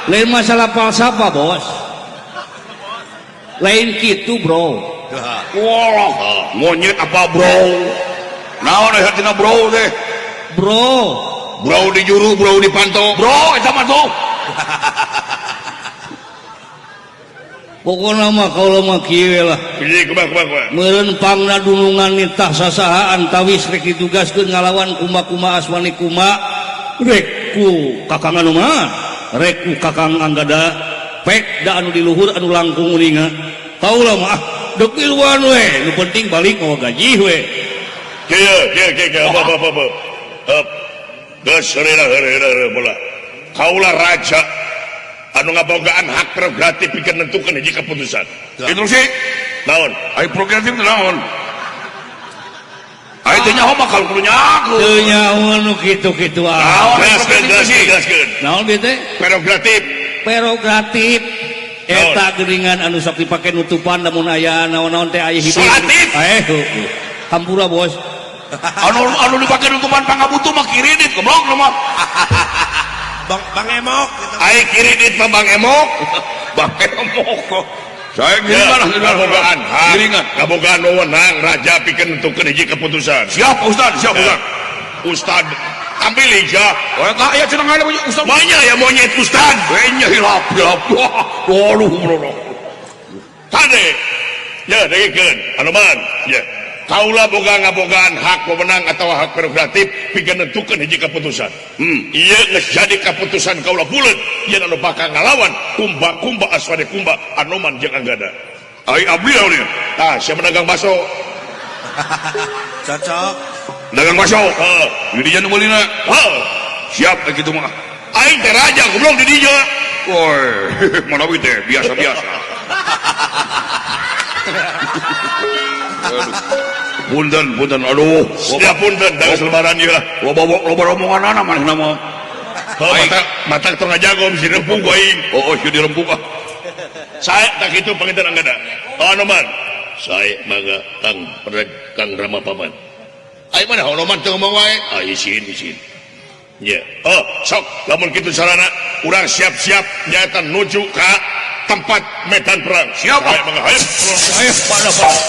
lain masalah falsafah bos lain kitu bro wah monyet apa bro naon aya tina bro teh bro bro di juru bro di panto bro eta mah tuh pokona mah kaula mah kieu lah meureun pangna dunungan nitah sasahaan tawis rek ditugaskeun ngalawan kuma-kuma aswani kuma rek ku kakang anu mah rek ku kakang Anggada pek da anu di luhur anu langkung uninga kaula mah deuk miluan we nu penting balik mawa gaji we kieu kieu kieu apa apa apa geus heureuh bola kaula raja anu ngabogaan hak prerogatif pikeun nentukeun hiji keputusan. Instruksi naon? Ai prerogatif teh naon? Ai teh nyaho mah kalau kudu nyaho. Teu nyaho nu kitu-kitu ah. Jelaskeun. Naon ieu teh? Prerogatif. Prerogatif eta geuningan anu sok dipake nutupan lamun aya naon-naon teh aya hibir. Salatif. Heueuh. Hampura bos. Anu dipake nutupan pangabutuh mah kiridit goblok mah. Bang, Bang Emok gitu. Ai kiridit mah Bang Emok. Bang Emok. Saya giringan lah, kabogaan hak. Giringan. Kabogaan wewenang raja pikeun nentukeun hiji keputusan. Siap Pak Ustad, siap Ustad. Ustad ambil aja. Oh, tak aya cenah ngana Ustad. Banyak ya monyet Ustad. Nya hilap hilap. Waduh, bro. Tade. Ya, dengekeun. Anoman. Ya. Kaula boga ngabogaan hak wewenang atawa hak prerogatif pikeun nentukeun hiji keputusan. Ieu geus jadi keputusan kaula buleut yen anu bakal ngalawan Kumba-kumba Aswade Kumba Anoman jeung Anggada. Ai abdi naon ieu? Tah, sia dagang baso. Cocok. Dagang baso. Heeh. Di dinya nu meulina. Heeh. Siap kitu mah. Aing teh raja goblok di dinya. Woi, manawi teh biasa-biasa. Punten, punten, aduh. Siap punten, dagang selebaran ieu lah. Loba romonganana manehna mah. Heuh, mata tong ngajago mesti dirempung ku aing. Oh, oh, si dirempung ah. Sae tak kitu panginten Anggada. Oh, Anoman. Sae mangga Kang Kang Rama Paman. Ai mana Anoman teu ngomong wae? Ah, isin, isin. Nya. Oh, sok lamun kitu sarana urang siap-siap nyaeta nuju ka tempat medan perang. Siap. Hayo mangga hayo. Hayo, pada pada.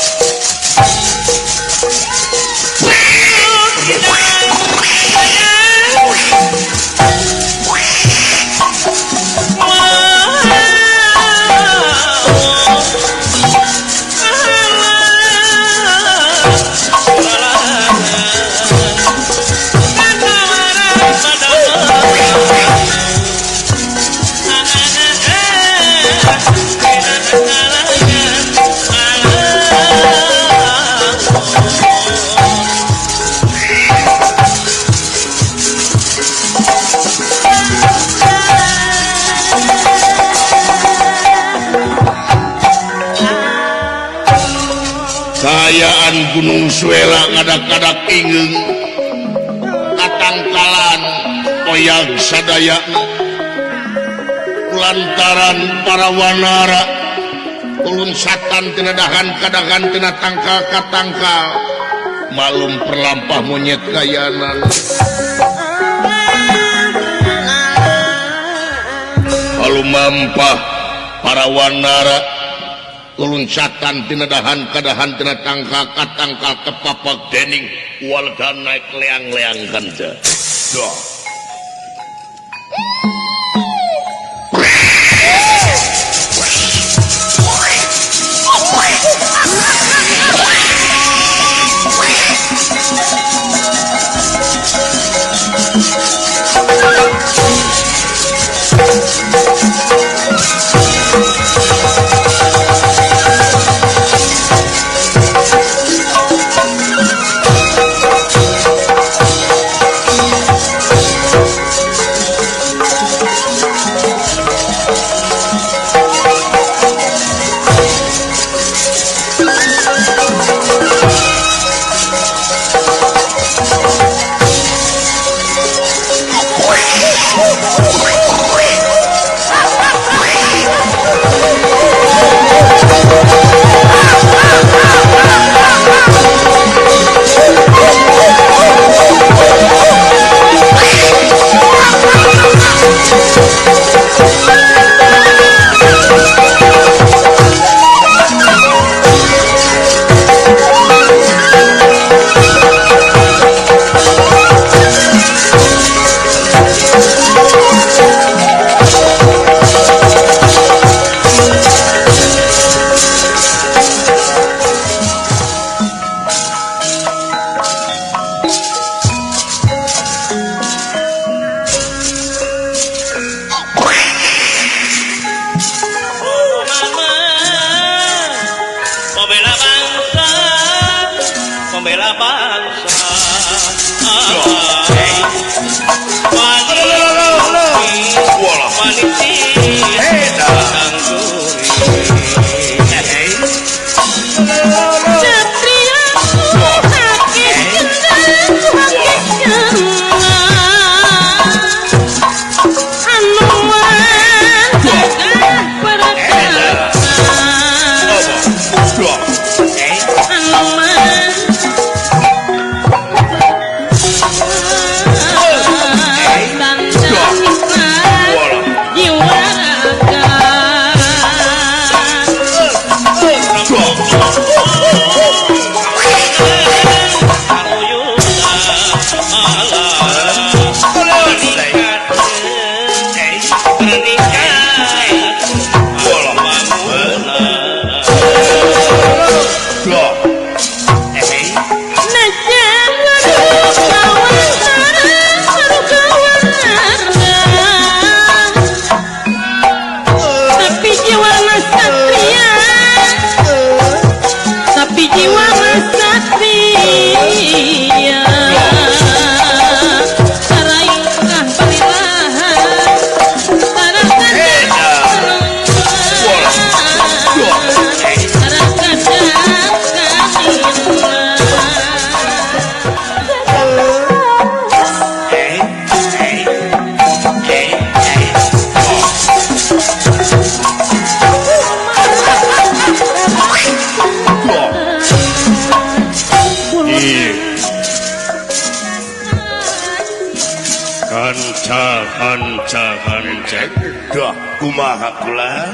Kayaan Gunung Suela ngadak-ngadak ingeung katangkalan oyag sadayana lantaran para wanara tulunsatan tina dahan kadahan tina tangkal ka tangkal malum perlampah monyet kayanan malumampah para wanara luncatan tina dahan kadahan tina tangkal ka tangkal kepapak dening walda naik leang-leang kanda. Dah. Wah. Kanca kanca kanca. Duh kumaha kula?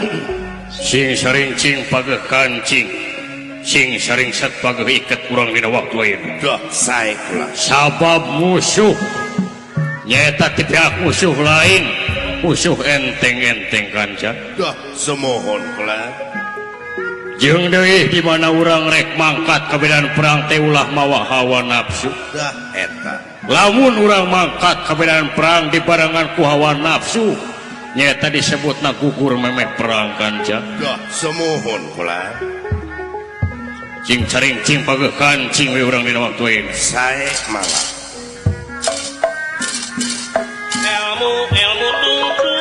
Sing sering cing pageh kancing. Sing sering set pageh iket urang dina waktu ayeuna. Duh sae kula. Sabab musuh nyaeta ti pihak musuh lain, musuh enteng-enteng kanca. Duh semohon kula. Jeung deui di mana urang rek mangkat ka medan perang teh ulah mawa hawa nafsu. Dah eta. Lamun urang mangkat ka medan perang dibarengan ku hawa nafsu, nyaeta disebutna gugur memeh perang kanca. Dah semohon kula. Cing caring cing pageuh kancing we urang dina waktu ayeuna. Sae malah. Ilmu ilmu tungtu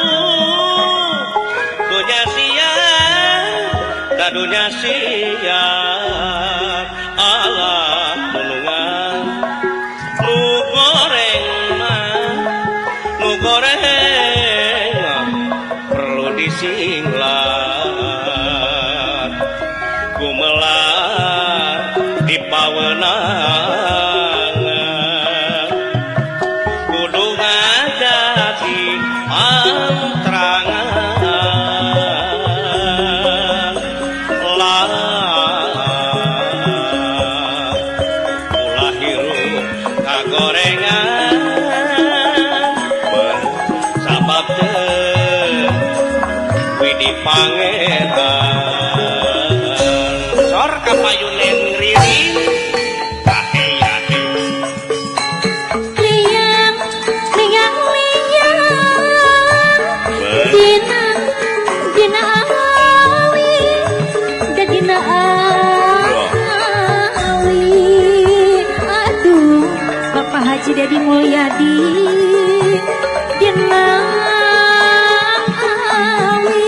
dunya siang da dunya siang Allah nulungan nu goreng mah nu goreng mah perlu disinglat gumelar di pawenangan kudu ngajati antrangan lah ulah hirup kagorengan sabab teu widi pangeran sor kapayunen ririn kaheya liang liang liang dina dina awi da dina awi aduh Bapak Haji Dedi Mulyadi dina awi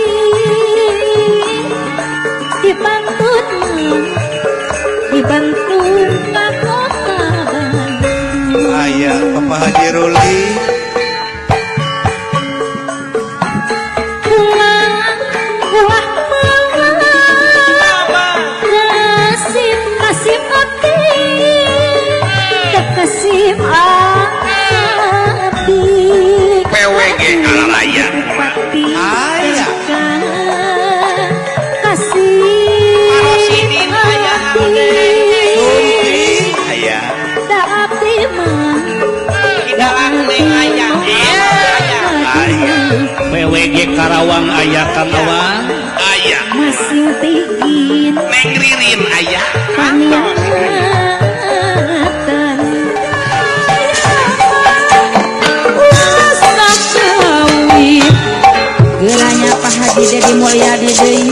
dibantun dibantu ka kota Bandung. Aya Bapak Haji Ruli. Ulah ulah malah nasib nasib abdi kasih abdi PWG kalalaya. Bupati Aya. Kasih abdi Sumpi aya. Da abdi mah da abdi mah Aya. PWG Karawang aya Kang Awang. Aya. Masih tinggi Neng Ririn aya. paniatan geranya Pak Haji Dedi Mulyadi deui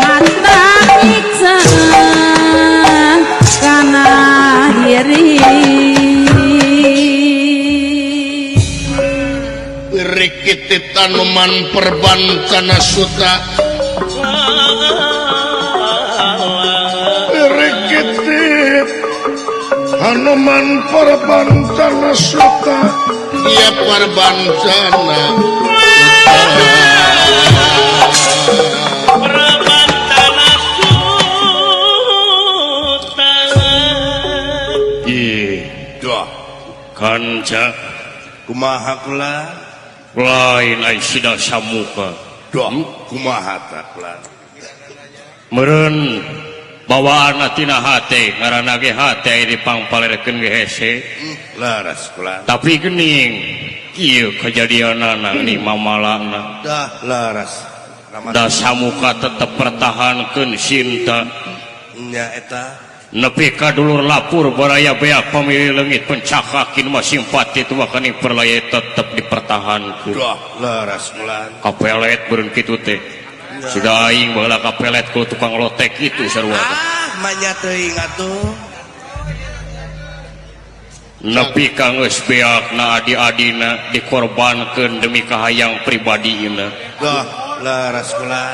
mata nyiksa kana diri. Rikiti tanuman perbancana suta Rikiti Hanuman perbancana suta iya perbancana Perbancana suta. Ih, Duh kanca kumaha kula? lain ai sida samuka. Duh kumaha ta kula? Meureun bawaanna tina hate ngaranna ge hate aya dipangpalerkeun ge hese. Laras kula. Tapi geuning ieu kajadianana ni mamalana. Dah laras. Da samuka tetep pertahankeun cinta. Nya eta Nepi ka dulur lapur baraya beak pamilih leungit pencakakin mah simpati tu makani perlaya tetep dipertahankeun. Duh laras kula. Kapelet beureun kitu teh. Siga aing baheula kapelet ku tukang lotek itu sarua. Ah manya teuing atuh. Nepi ka geus beakna adi-adina dikorbankeun demi kahayang pribadina. Duh laras kula.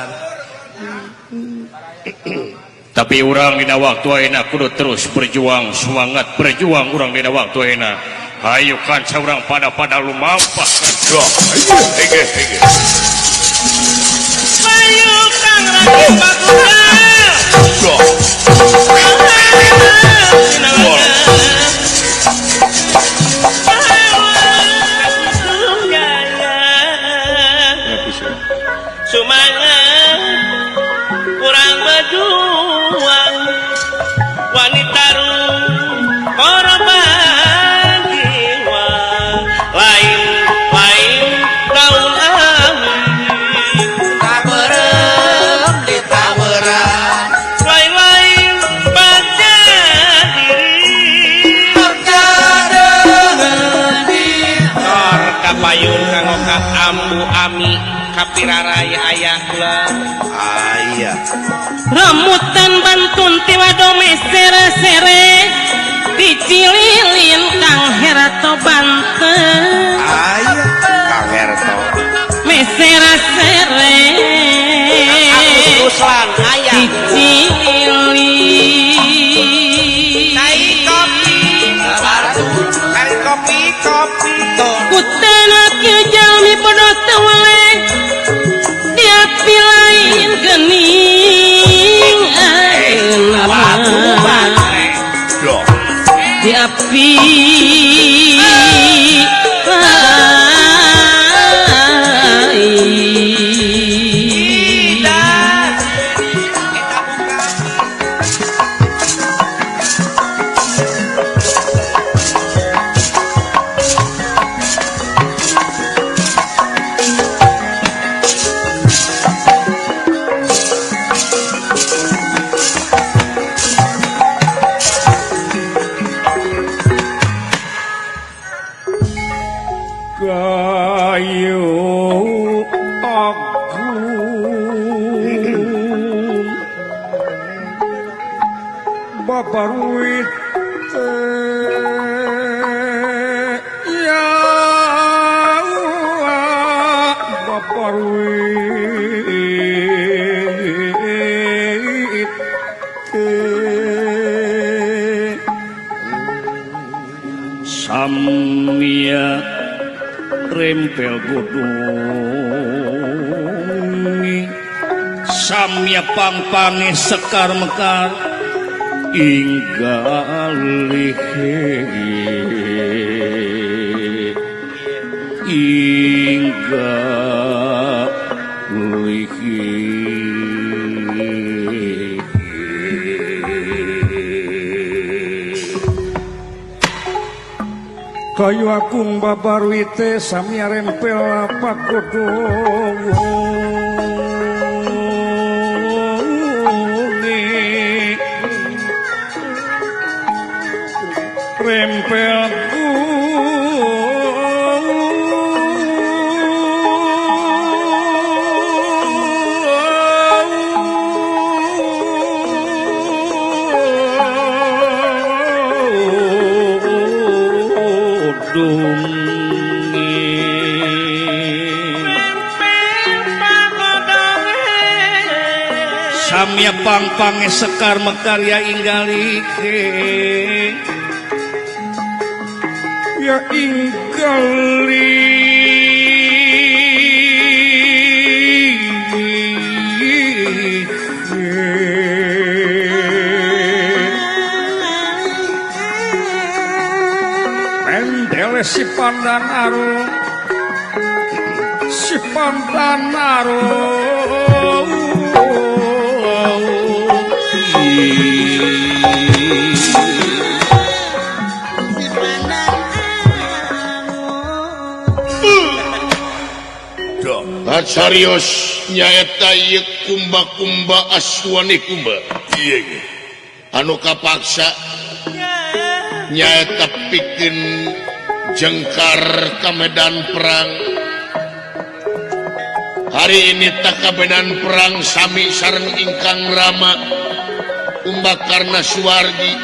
Tapi urang dina waktu ayeuna kudu terus berjuang, semangat berjuang urang dina waktu ayeuna. Hayu kanca urang pada-pada lumampah. Duh, hege hege. Bayu Kang Raden Bagura. Duh. Pirarai aya kula. Aya. Remutan bantun tiwado mesere-sere di Cililin Kang Herto Banten. Aya Kang Herto. Mesere-sere Ruslan aya. Di Cililin. Cai kopi cai kopi kopi. Kutana kieu jalmi bodoh teu weleh di api lain geuning ayeuna mah. Di api lain. Kayu agung babaruit ya babaruit samia rempel godongi samya pangpange sekar mekar inggalih inggalih. Kayu agung babaruite samya rempel pagodongi rempel samya pangpange sekar mekar ya inggalike ya inggali pendele si pandan aru si pandan aru. Serius nyaeta ieu kumba-kumba Aswani Kumba ieu anu kapaksa nyaeta pikeun jengkar ka medan perang. Hari ini tak ka medan perang sami sareng ingkang Rama Kumbakarna Suwargi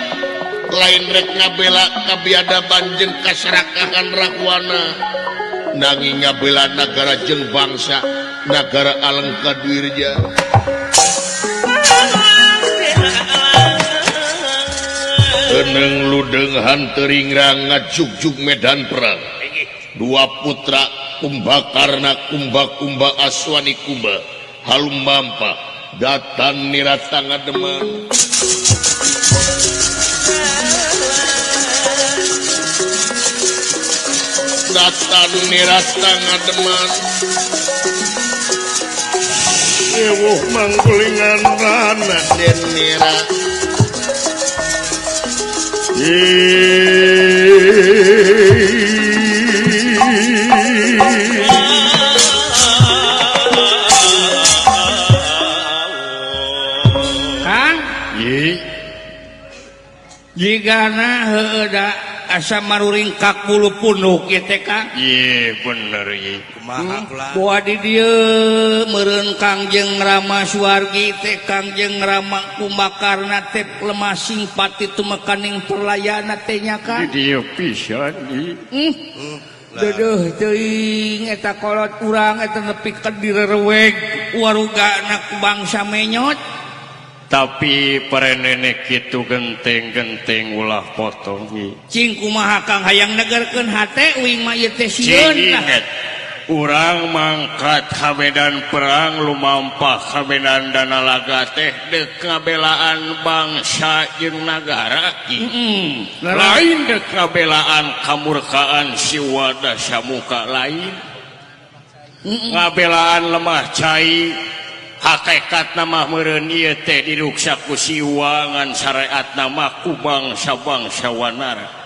lain rek ngabela kabiadaban jeung kaserakahan Rahwana nanging ngabela nagara jeung bangsa nagara Alengka Dwirja. Eneng ludeng hanteringrang ngajugjug medan perang. Dua putra Kumbakarna Kumba-kumba Aswani Kumba halum mampa datan nirata ngademan. Datan nirata ngademan. Ewuh manggulingan rana den nira. Kang jigana heueuh da Asa maruringkak bulu punduk ieu teh Kang. Ye bener ye. Kumaha kula? Boa di dieu meureun Kangjeng Rama Suwargi teh Kangjeng Rama Kumbakarna teh lemasing pati tumekaning perlayana teh nya Kang. Di dieu pisan ieu. Dedeuh teuing eta kolot urang eta nepi ka direreweg warugana ku bangsa menyot. Tapi parenenek kitu genteng-genteng ulah potong ieu. Cing kumaha Kang hayang negerkeun hate uing mah ieu teh sieun lah. Urang mangkat ka medan perang lumampah ka medan Danalaga teh deuk ngabelaan bangsa jeung nagara. Lain deuk ngabelaan kamurkaan si Wada Samuka lain. Ngabelaan lemah cai hakikatna mah meureun ieu teh diruksak ku siwa ngan syariatna mah ku bangsa-bangsa wanara.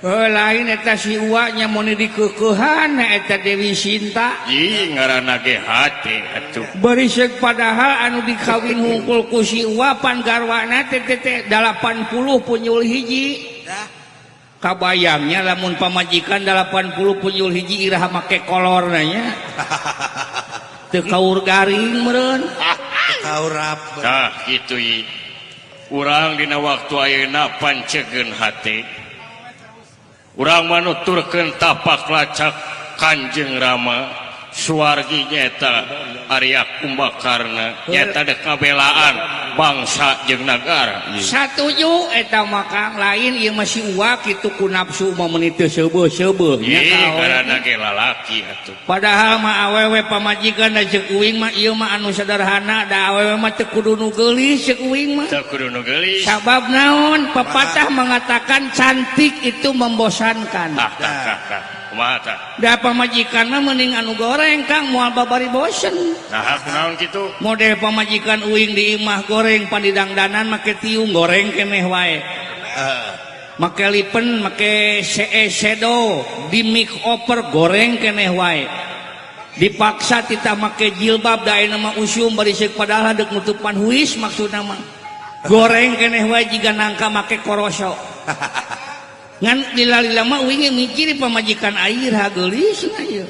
Lain eta si uaknya mau dikekeuhan eta Dewi Sinta. Ih ngaranna ge hate atuh. Berisek padahal anu dikawin hungkul ku si ua pan garwana teh teh 80 punyul hiji. Kabayangnya lamun pamajikan 80 punyul hiji iraha make kolorna nya. Teu kaur garing meureun. Teu kaur rap. Tah kitu ieu. Urang dina waktu ayeuna pancegeun hate. Urang manuturkeun tapak lacak Kanjeng Rama Suwargi nyata Arya Kumbakarna nyata dek ngabelaan bangsa jeung nagara. Satuju eta mah Kang, lain ieu mah si uwa kitu ku nafsu mah meuni teu seubeuh-seubeuh nya Ih, ka awewe. ngaranna ge lalaki atuh. Padahal mah awewe pamajikan da ceuk uing mah ieu mah anu sederhana da awewe mah teu kudu nu geulis ceuk uing mah. Teu kudu nu geulis. Sabab naon? Pepatah mengatakan cantik itu membosankan. Tah tah tah tah. Kumaha tah? Da pamajikan mah mending anu goreng Kang moal babari bosen. Nah, kunaon kitu? Model pamajikan uing di imah goreng pandidangdanan make tiung goreng keneh wae. Make lipen, make CE sedo, di make over goreng keneh wae. Dipaksa titah make jilbab da ayeuna mah usum bari seuk padahal deuk nutupan huis maksudna mah. Goreng keneh wae jiga nangka make koroso. Ngan lila-lila mah uing mikir pamajikan air hageulis na ieu.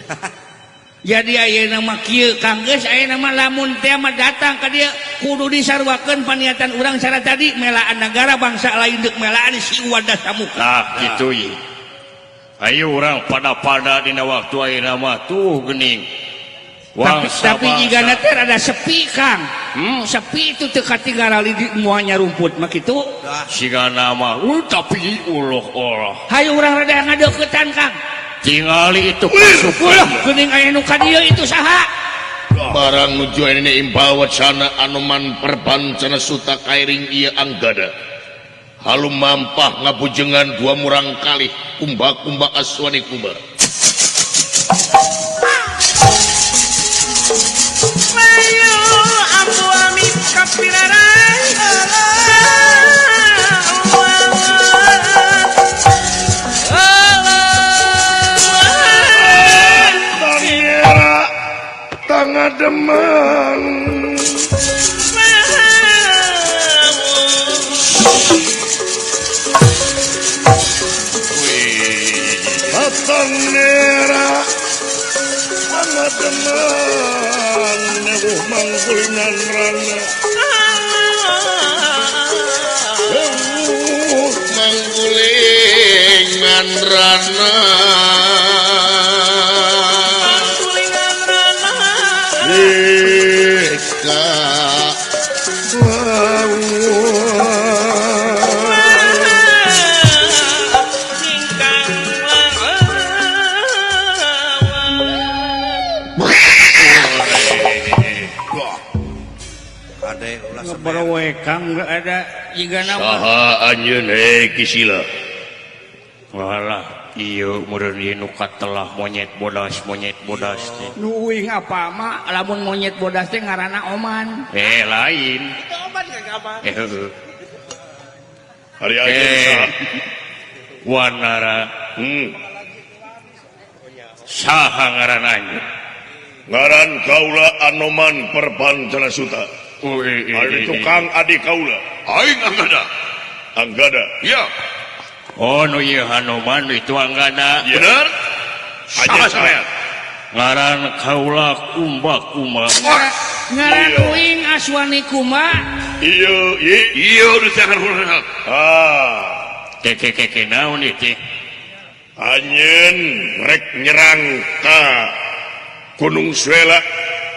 Jadi ayeuna mah kieu Kang geus ayeuna mah lamun teh mah datang ka dieu kudu disaruakeun paniatan urang cara tadi melaan negara bangsa lain deuk melaan si Wanda Samuka. Nah, kitu ieu. Ayo urang pada-pada dina waktu ayeuna mah tuh geuning. Tapi jigana teh rada sepi Kang. Sepi itu teu katinggalan di muanya rumput mah kitu. Sigana mah tapi uloh Allah. Hayu urang rada ngadeuketan Kang. Tingali itu pasukan. Ulah geuning aya nu ka dieu itu saha? Barang nuju ini imbal wacana Anoman Perbancana Suta kairing ieu Anggada. Halum mampah ngabujengan dua murang kalih kumba-kumba aswani kumba. Tangademan Tanera Tangademan Newuh manggulingan rana Newuh manggulingan rana Kang ada jika nama saha anjeun he Kisila. Walah ieu meureun ieu nu katelah monyet bodas teh. Nu uing apa mah lamun monyet bodas teh ngaranna oman. Lain. Itu oman kan kapan? Heueuh. Ari anjeun saha? Wanara. Saha ngaran anjeun? Ngaran kaula Anoman Perbancana Suta. Ari tukang adik kaula. Aing Anggada. Anggada. Ya. Oh nu ieu Hanuman itu Anggada. Bener? Aja sampean. Ngaran kaula Kumba Kuma. Ngaran uing Aswani Kuma. Iya, iya nu jangan ah. Keke naon ieu teh? Anjeun rek nyerang ka Gunung Suela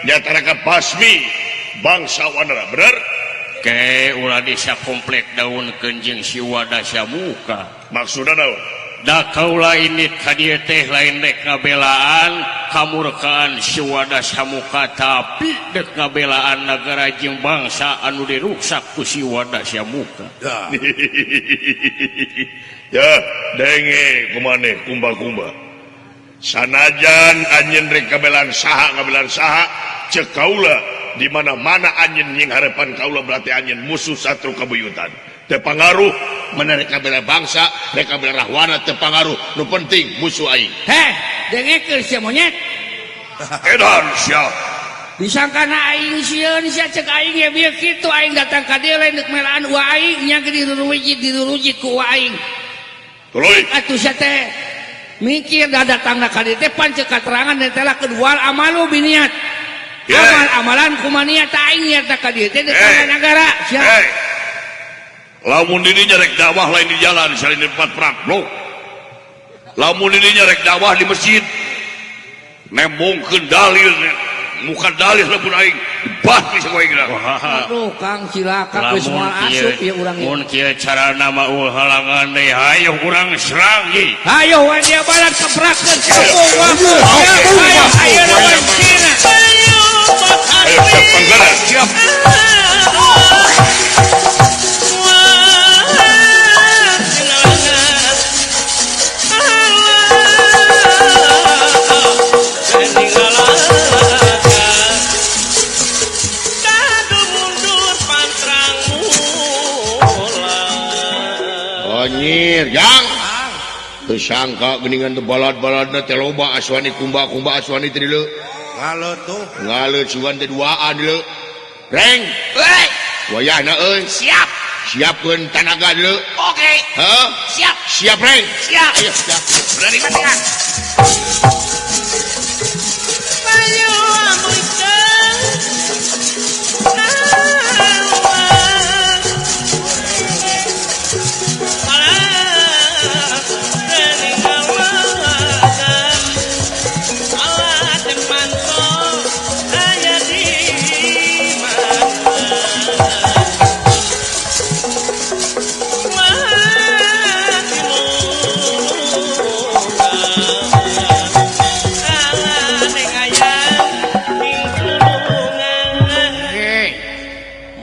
nyatana ka basmi bangsa Wanara, bener? Ke ulah desa komplek daun kenjing siwada samuka. Maksudna naon? Da kaula ini ka dieu teh lain dek ngabelaan kamurkaan siwada samuka tapi dek ngabelaan nagara jeung bangsa anu diruksak ku siwada samuka. Ya, denge kumaneh kumba-kumba. Sanajan anjeun rek ngabelaan saha ceuk kaula di mana-mana anjeun nying harepan kaula berarti anjeun musuh satru kabuyutan. Teu pangaruh mana rek kabela bangsa, rek kabela rahwana teu pangaruh, nu penting musuh aing. Heh, dengekeun sia monyet. Edan sia. Disangkana aing sieun sia ceuk aing ge bieu kitu aing datang ka dieu lain deuk melaan ua aing nya ge dirurujit ku ua aing. Tuluy. Atuh sia teh mikir da datangna ka dieu teh pan ceuk katerangan teh lah kedua amalu biniat. Yeah. Amal-amalan kumania ta aing nyata ka dieu teh deuk nagara sia. Hey. Lamun dirinya rek dakwah lain di jalan selain di tempat perang blok. Lamun dirinya rek dakwah di masjid nembongkeun dalil muka dalil lamun aing dibasmi saku aing. Aduh Kang cilaka geus moal asup ieu urang ieu. Mun kieu carana mah ulah halangan deui hayo urang serang ieu. Hayo we dia balat keprakeun kampung waktu. Hayo ayeuna we Cina. Ayo siap panggaran siap. Onyir jang tersangka geningan teu balad-baladna teh loba Aswani kumba-kumba Aswani teh dieu ngaleut tuh ngaleut sugan teh duaan dieu reng euy wayahna euy siap siapkeun tanaga dieu oke heuh siap siap reng siap ayo siap berani matian ayo amuikeun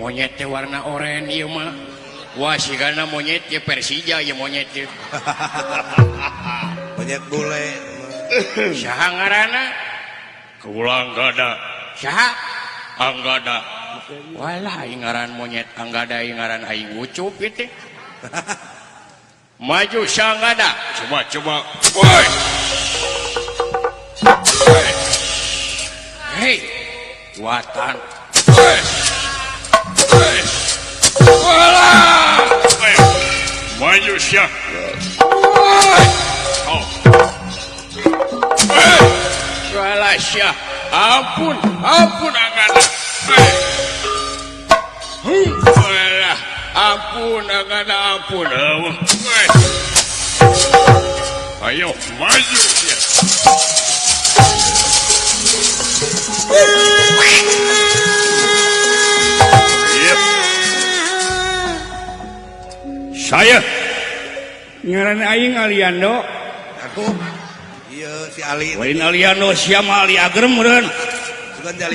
monyet teh warna oranye ieu mah. Wah sigana monyet ye Persija ye monyet ye. Monyet bule. Saha ngaranna? Kaula Anggada. Saha? Anggada. Walah aing ngaran monyet Anggada aing ngaran aing Ucup ieu teh. Maju sa Anggada. Coba coba. Woi. Hei. Watan. Woi. Walah. Maju sia. Oh. Walah sia. Ampun, ampun Anggada. Walah, ampun Anggada, ampun. Ayo maju sia. Saya ngaran aing Aliando. Aku ieu si Ali. Lain Aliando sia mah Ali Agrem meureun.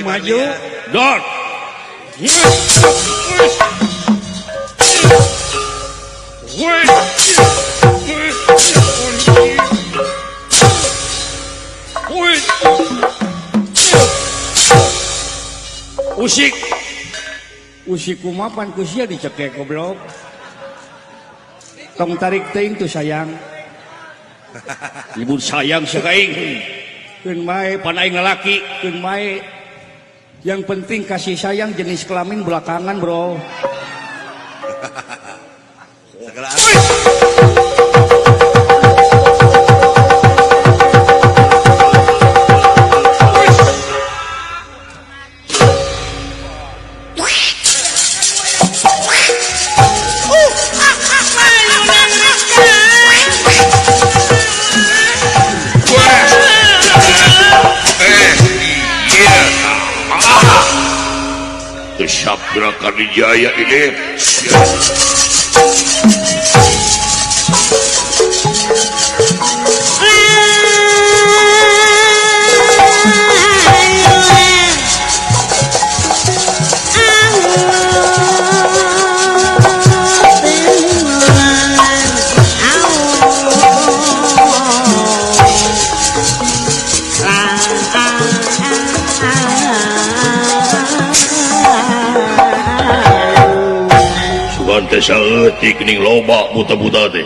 Maju. Dor. Usik. Usik kumaha pan ku sia dicekek goblok. Tong tarik teuing tuh sayang. Ibu sayang sia ka aing. Keun bae pan aing lalaki, keun bae. Yang penting kasih sayang jenis kelamin belakangan, bro. Segala. Gerakan Dijaya ini. Saeutik ning loba buta-buta teh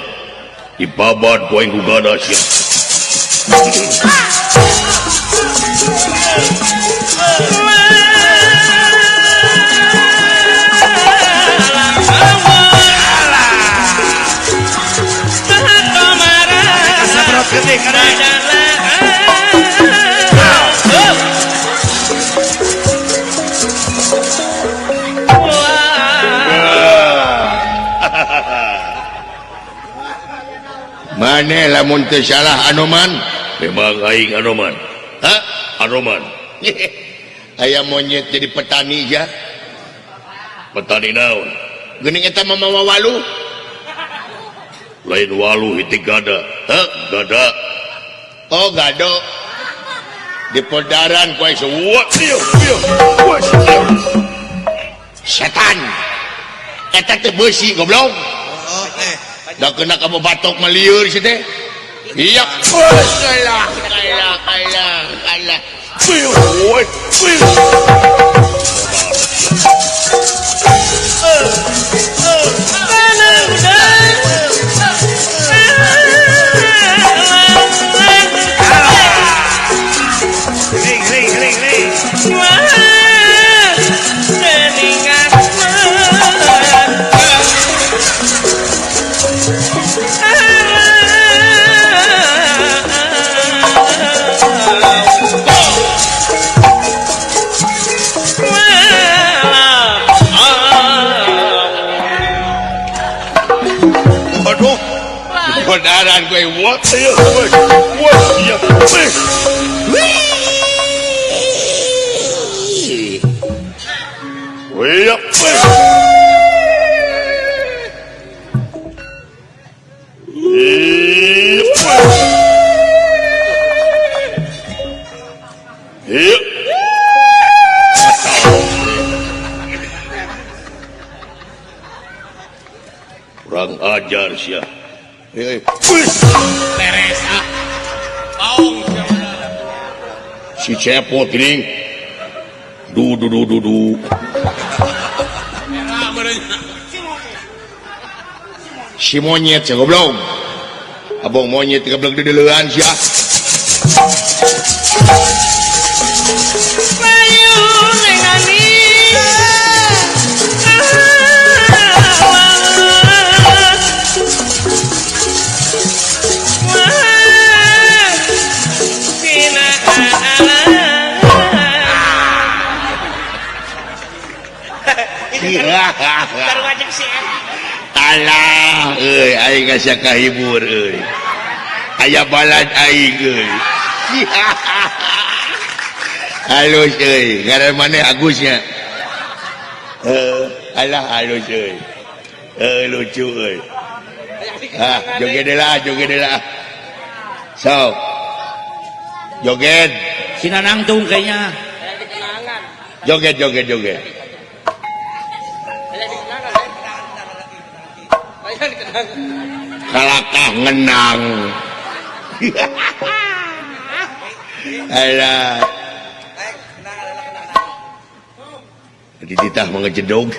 dipabad ku aing ku gada sia. Maneh lamun teu salah Anoman? Memang aing Anoman. Hah? Anoman. Aya monyet jadi petani ya. Petani naon? Geuning eta mah mawa walu. Lain walu hiti gada. Hah? Gada. Oh, gado. Di podaran ku aing seuwat. Setan. Eta teh beusi goblok. Oh, eh. Da kena kamu batok meliur sih teh. Iya. Alah, alah, alah, alah. Bodaran gue what kurang ajar sia. Beres ah. Baung si cepot geuning. Du du du du du. Si monyet sia goblok. Abong monyet goblok dideleuan sia. Alah euy aing asa kahibur euy. Aya balad aing euy. Halus euy, ngaran maneh Agusnya. Heuh, alah halus euy. Heuh lucu euy. Ah, joget deui joget deui. Sok. Joget. Sina nangtung kayaknya. Joget joget joget. Kalakah ngenang. Alah. Dititah mengejedog.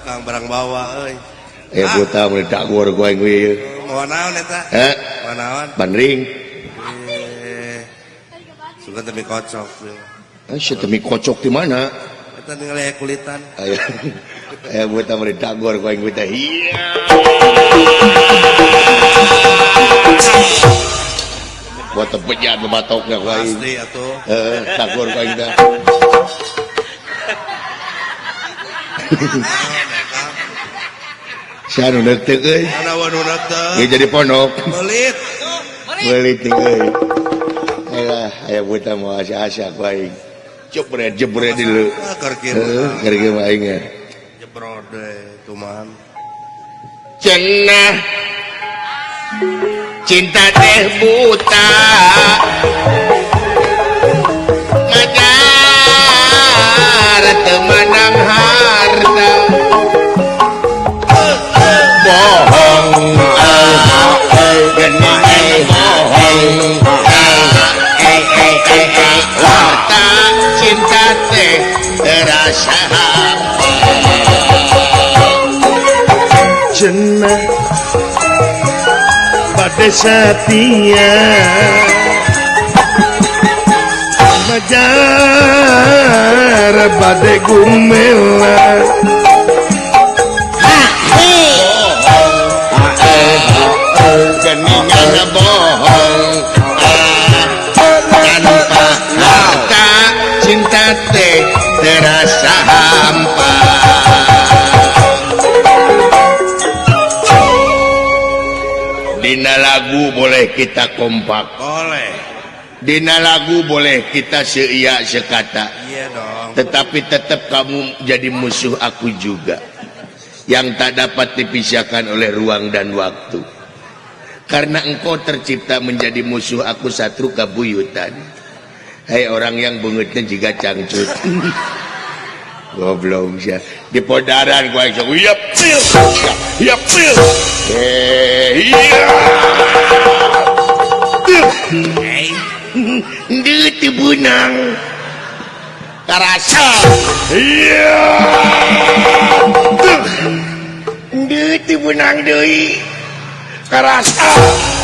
Kang barang bawa euy. Eh buta mun dagur ku aing ieu. Mawa naon eta? Heh. Mawa naon? Bandring. Eh. Sugan teh mie kocok. Eh si teh mie kocok di mana? Eta ningali kulitan. Aya. Eh buta mun dagur ku aing teh. Iya. Buat tepejat batokna ku aing. Asli atuh. Heeh, dagur ku aing teh. Sia nu deuk teu euy. Ieu jadi pondok. Belit. Belit teh euy. Alah, aya buta mau asa-asa ku aing. Jebret jebret di lu. Keur kieu. Heeh, keur kieu mah aing. Jebrod we tuman. Cenah cinta teh buta. Ngajar teu menang harta. Bohong gening bohong. Harta cinta teh terasa hampa. Cenah pada setia majar bade gumela. Geningan bohong tanpa harta cinta teh terasa hampa. Dina lagu boleh kita kompak, boleh. Dina lagu boleh kita seia sekata. Iya dong. Tetapi tetap kamu jadi musuh aku juga, yang tak dapat dipisahkan oleh ruang dan waktu. Karena engkau tercipta menjadi musuh aku satru kabuyutan. Hei orang yang bengutnya jika cangcut. Goblok sia. Di podaran gua sok yep yep yep. Eh iya. Deut teu beunang. Karasa. Iya. Deut teu beunang deui. Karasa.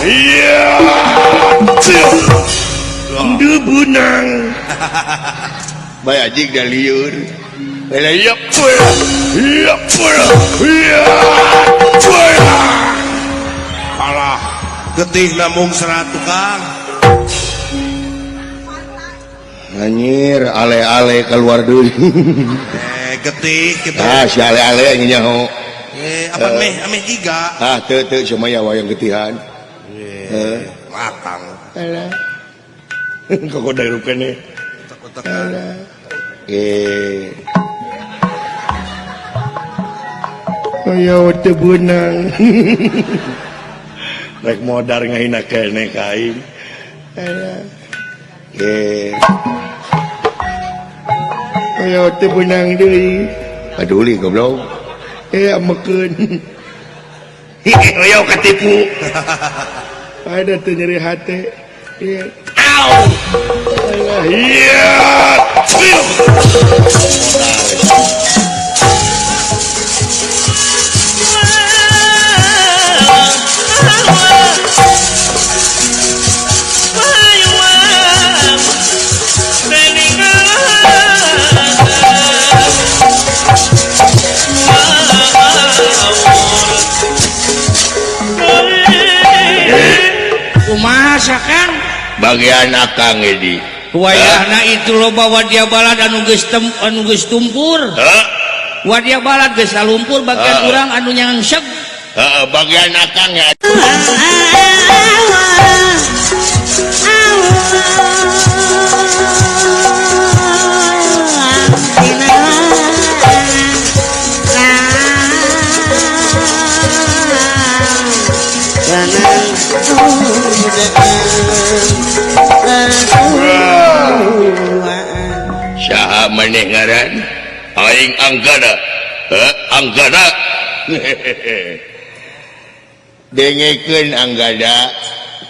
Iya. Deut beunang. Bae anjing da lieur. Iya iya iya. Alah, getih namung 100 Kang. Anjir, ale-ale keluar deui. Getih kitu. Ah, si ale-ale nyaho. Apa meh ameh giga. Ah, teu teu sumaya wayang getihan. Matang. Alah. Kok darup keneh. Utak-utakan. Ayo teu beunang. Rek modar ngahina keneh ka aing. Ayo teu beunang deui. Paduli goblok. Amekeun. Ayo katipu. Ada teu nyeri hate. Au. Iya. Kumaha Kang? Bagian akang Edi. Wayahna itu loba wadia balad anu geus anu geus tumpur. Wadia balad geus salumpur bagian urang anu nyangseg. Heeh, bagian akang ya. Saha maneh ngaran? Aing Anggada. Anggada. Dengekeun Anggada,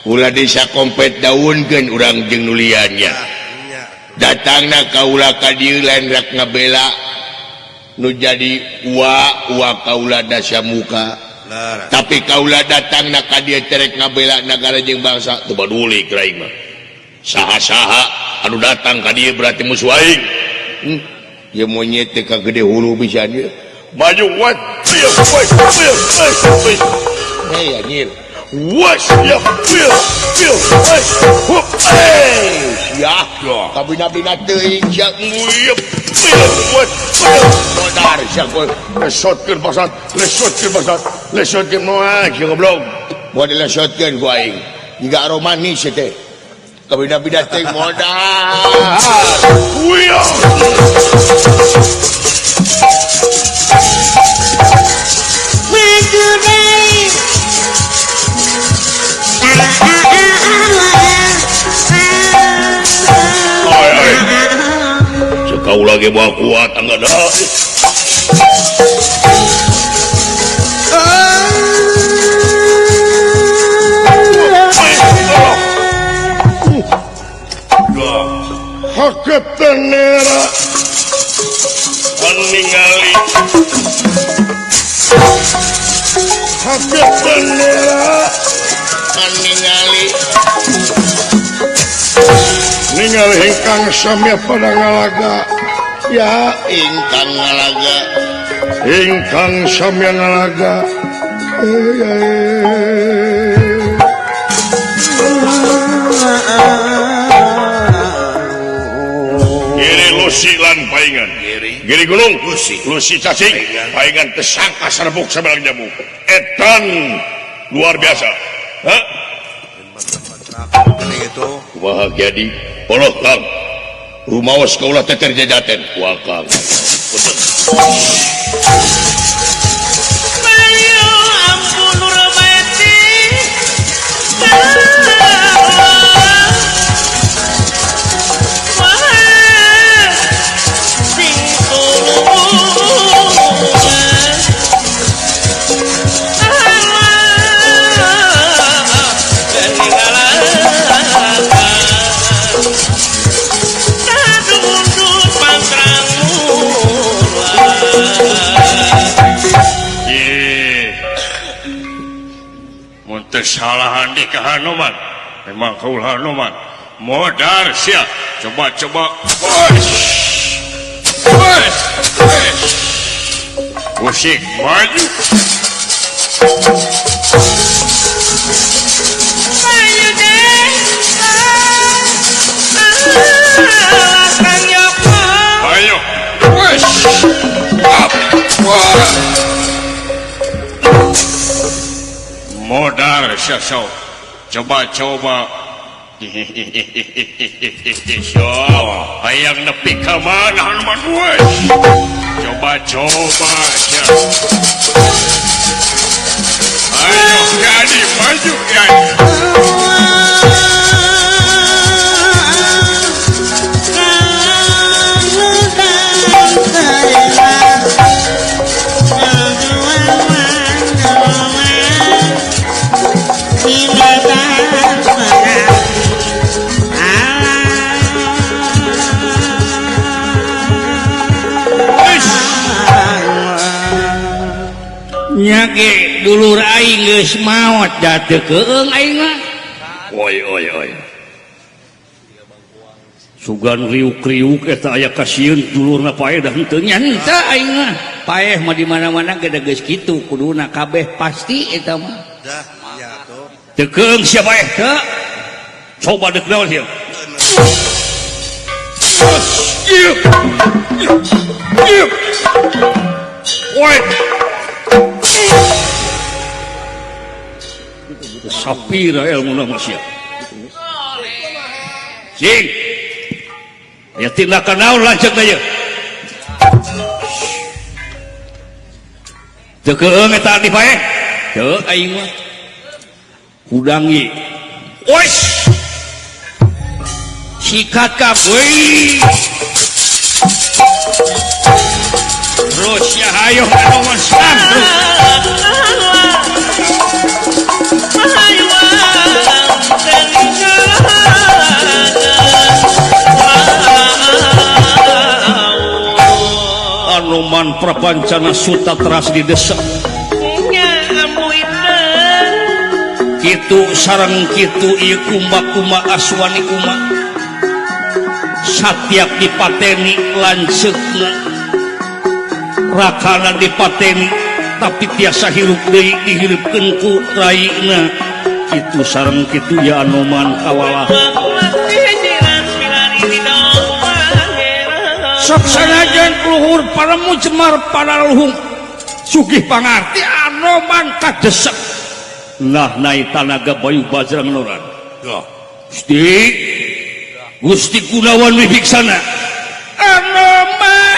ulah desa kompet daunkeun urang jeung nuliannya. Datangna kaula ka dieu lain rek ngabela nu jadi wa kaula dasa muka. Tapi kaula datangna ka dieu terek ngabela nagara jeung bangsa teu baduli ka aing mah. Saha-saha anu datang ka dieu berarti musuh aing. Ieu monyet teh ka gede hulu pisan ieu. Maju wat. Hei anjir. Was ya fil fil. Hey, sia. Kabina-bina teuing sia nguyeup. Modar sia lesotkeun pasat, lesotkeun pasat, lesotkeun moal sia goblok. Moal dilesotkeun ku aing. Jiga aromanis sia teh. Kabida-bida teh modar. Uyah. Maju deui. Kau lagi bawa kuat enggak dah. Haketenera ningali haketenera ningali ningali ingkang samya pada ngalaga ya ingkang ngalaga ingkang samya ngalaga Giri lusi lan paingan Giri gunung lusi lusi cacing paingan tersangka serbuk sebelang jamu etan luar biasa. Hah? Wah jadi poloh kang rumaos kaulah teter jajaten wah kang Mayu ampun urmati wah sing tulungan Kesalahan di Hanuman memang kau Hanuman modar sia coba-coba musik maju maju deh Kang Yoko ayo modar sosok coba-coba hayang nepi ka mana Hanuman coba-coba ayo jadi maju jadi Nyake dulur aing geus maot da teu keung aing mah. Oi oi oi. Sugan riuk-riuk eta aya kasieun dulurna paeh da henteu nya henteu aing mah. Paeh mah di mana-mana ge da geus kitu kuduna kabeh pasti eta mah. Dah ya tuh. Teu keung sia paeh teu. Coba deuk naon sia. Woi. Sapira ilmu nama sia. Cing. Ya tindakan naon lanceuk ieu. Teu keung eta adi paeh. Teu aing mah. Kudangi. Ois. Sikat ka euy. Terus ya hayo Hanuman sang terus. Hanuman Prapancana Suta teras didesak kitu sareng kitu ieu kumba-kumba aswani kuma satiap dipateni lanceukna rakana dipateni tapi tiasa hirup deui dihirupkeun ku raina kitu sareng kitu ya Hanuman kawalah. Sok sanajan luhur paremu cemar paraluhung sugih pangarti Anoman kadesek. Nah naik tanaga Bayu Bajra ngenoran. Gusti Gusti Gunawan Wibiksana Anoman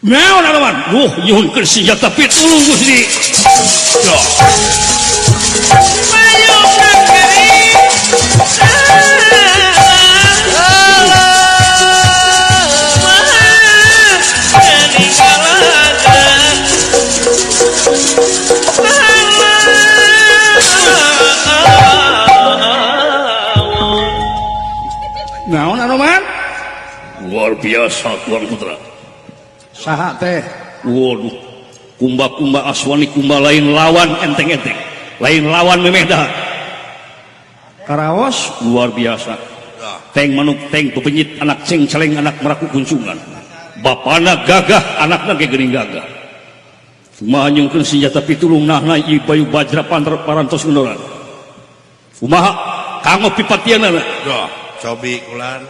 naon Anoman wuh nyuhunkeun senjata pitulung Gusti. Bayu kering naon Anoman luar biasa tuan putra. Saha teh? Waduh, kumba-kumba Aswani kumba lain lawan enteng-enteng, lain lawan memeh dahar. Karaos luar biasa. Teng manuk teng pepenyit anak ceng celeng anak meraku kuncungan. Bapana gagah anakna ge geuning gagah. Kumaha nyungkeun senjata pitulung nahna ieu Bayu Bajra panter parantos ngendoran. Kumaha kanggo pipatianana? Duh, cobi kulan.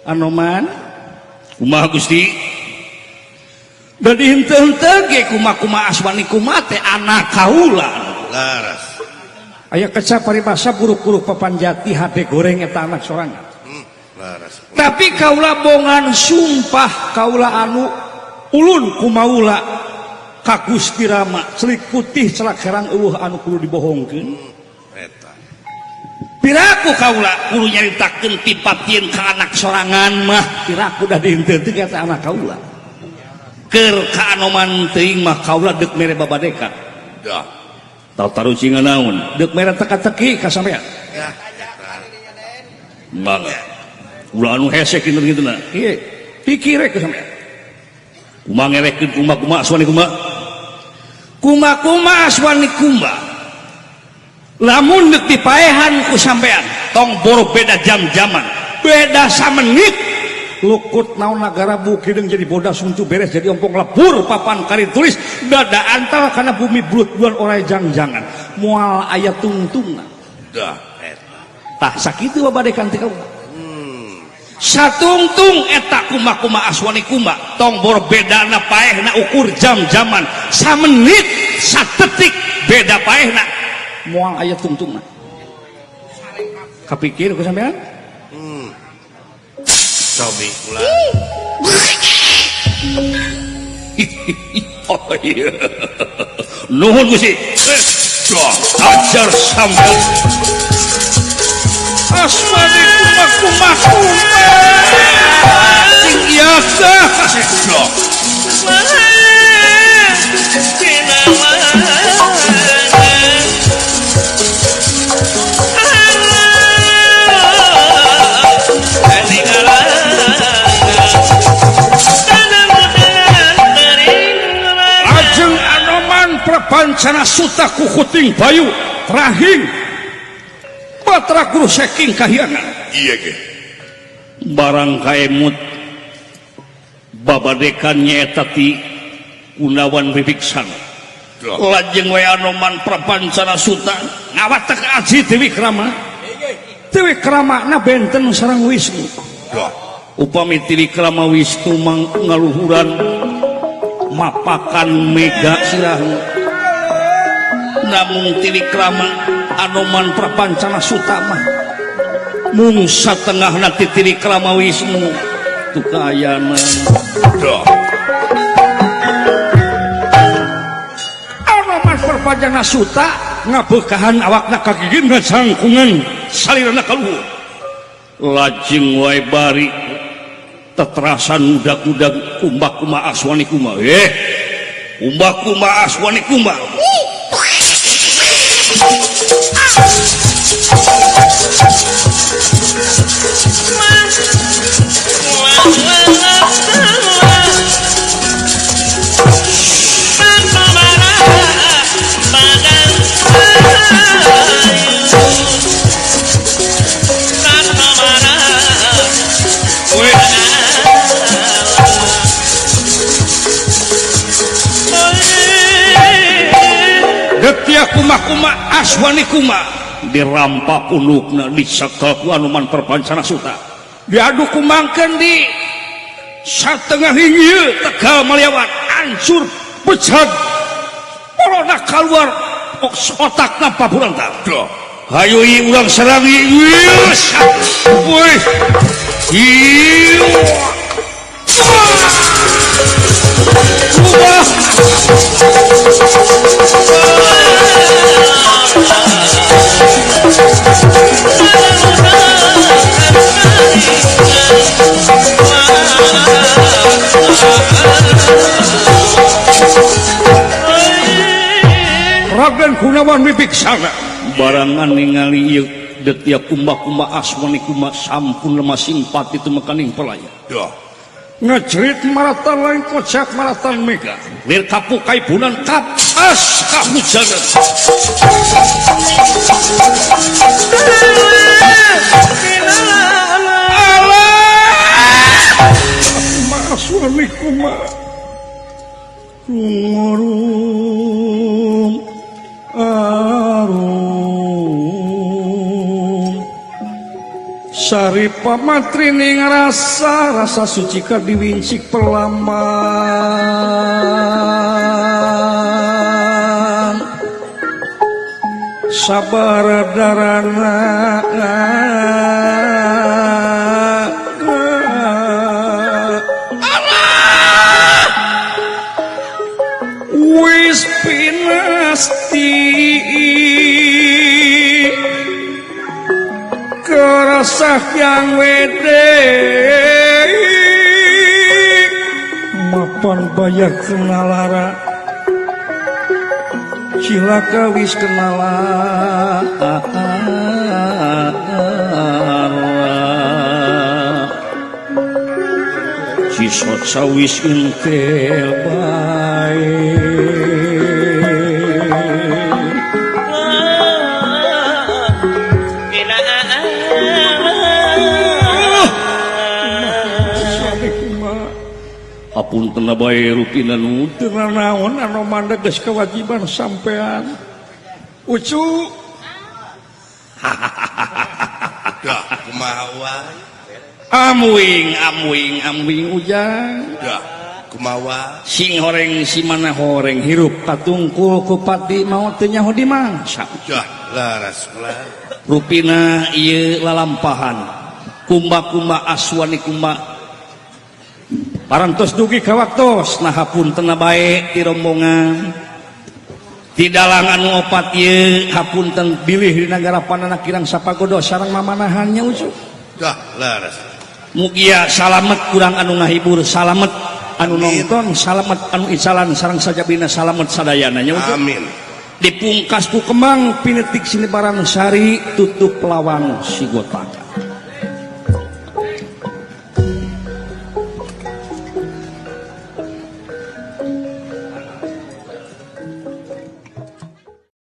Anoman kumaha Gusti? Da dihenteu-henteu ge kuma-kuma Aswani kuma teh anak kaula. Laras. Aya keca paribasa buruk-buruk papan jati hade goreng eta anak sorangan. Laras. Tapi kaula bongan sumpah kaula anu ulun kumaula ka Gusti Rama celik putih celak herang eueuh anu kudu dibohongkeun. Eta. Piraku kaula kudu nyaritakeun pipatieun ka anak sorangan mah piraku da dihenteu-henteu eta anak kaula. Keur ka Anoman teuing mah kaula deuk mere babadekan. Dah. Tau tarucingan naon? Deuk mere teka-teki ka sampean. Ya. Mangga. Ulah anu hese kinten-kintenna. Ieu pikir ku sampean. Kumaha ngerekeun kuma-kuma Aswani kuma? Kuma-kuma Aswani kuma. Lamun deuk dipaehan ku sampean, tong boro beda jam-jaman, beda samenit. Lukut naon nagara bukideung jadi bodas suncu beres jadi ompong lebur papan kari tulis dada antara kana bumi bulut-bulan orai jang-jangan moal aya tungtungan. Dah eta. Tah sakitu babadekan teh kaula. Satungtung eta kuma-kuma Aswani kuma tong boro bedana paehna ukur jam-jaman samenit satetik beda paehna moal aya tungtungan. Kapikir ku sampean? Cobi ulah. Oh iya. Nuhun Gusti. Ajar sampean. Aswani kuma kuma kuma. Sing ieu teh kasih. Lajeng Anoman Prapancana Suta kukuting bayu rahing Batra Guru saking kahyangan. Iya ge. Barang kaemut babadekan nyaeta ti Gunawan Wibiksana. Lajeng we Anoman Prapancana Suta ngawatek aji Dewi Krama. Dewi Krama na benten sareng Wisnu. Upami Dewi Krama Wisnu mang ngaluhuran mapakan mega sirahna. Namung Dewi Krama Anoman Prapancana Suta mah mung satengahna ti Dewi Krama Wisnu tu kaayana. Anoman Prapancana Suta ngabeukahan awakna kagigin ngacangkungan salirana ka luhur. Lajeng wae bari teterasan udag-udag kumbah-kumbah Aswani kuma. Kumbah-kumbah Aswani kuma. Detia kuma-kuma Aswani kuma Dirampak pundukna dicekel ku Anuman Perpancana Suta. Diadu kumangkeun di satengah ieu Tegal Maliawan hancur pecah. Corona keluar otakna papurantar. Hayu ieu urang serang ieu. Wih. Ieu. Wah. Raden Gunawan Wibiksana barangan ningali ieu detia kumbah-kumbah asmani kumbah sampun lemah simpati itu mekaning pelaya. Ngejerit maratan lain kocak maratan mega lir kapuk kaibunan kapas kahujanan. Allah asmani kumbah rungurum arum sari pamatrining rasa rasa suci ka diwincik pelaman sabar darana Allah wis pinasti kerasah yang wede mapan bayar kenalara cilaka wis kenalara sisot sawis intel bae. Apunten bae rupina nu teu naon anu mandeg geus kewajiban sampean. Ucu. Dah kumaha wae. Amuing amuing amuing ujang. Dah kumaha. Sing horeng si mana horeng hirup katungkul ku pati maot teu nyaho di mangsa. Dah laras lah. Rupina ieu lalampahan. Kumba-kumba aswani kumba parantos dugi ka waktos nah hapunten bae ti rombongan ti dalang anu opat ieu hapunten bilih di nagara panana kirang sapagodo sareng mamanahannya ucu. Dah laras. Mugia salamet kurang anu ngahibur salamet anu nonton salamet anu icalan sareng sajabina salamet sadayana nya ucu. Amin. Dipungkas ku kemang pinetik sinibaran sari tutup lawang sigotaka.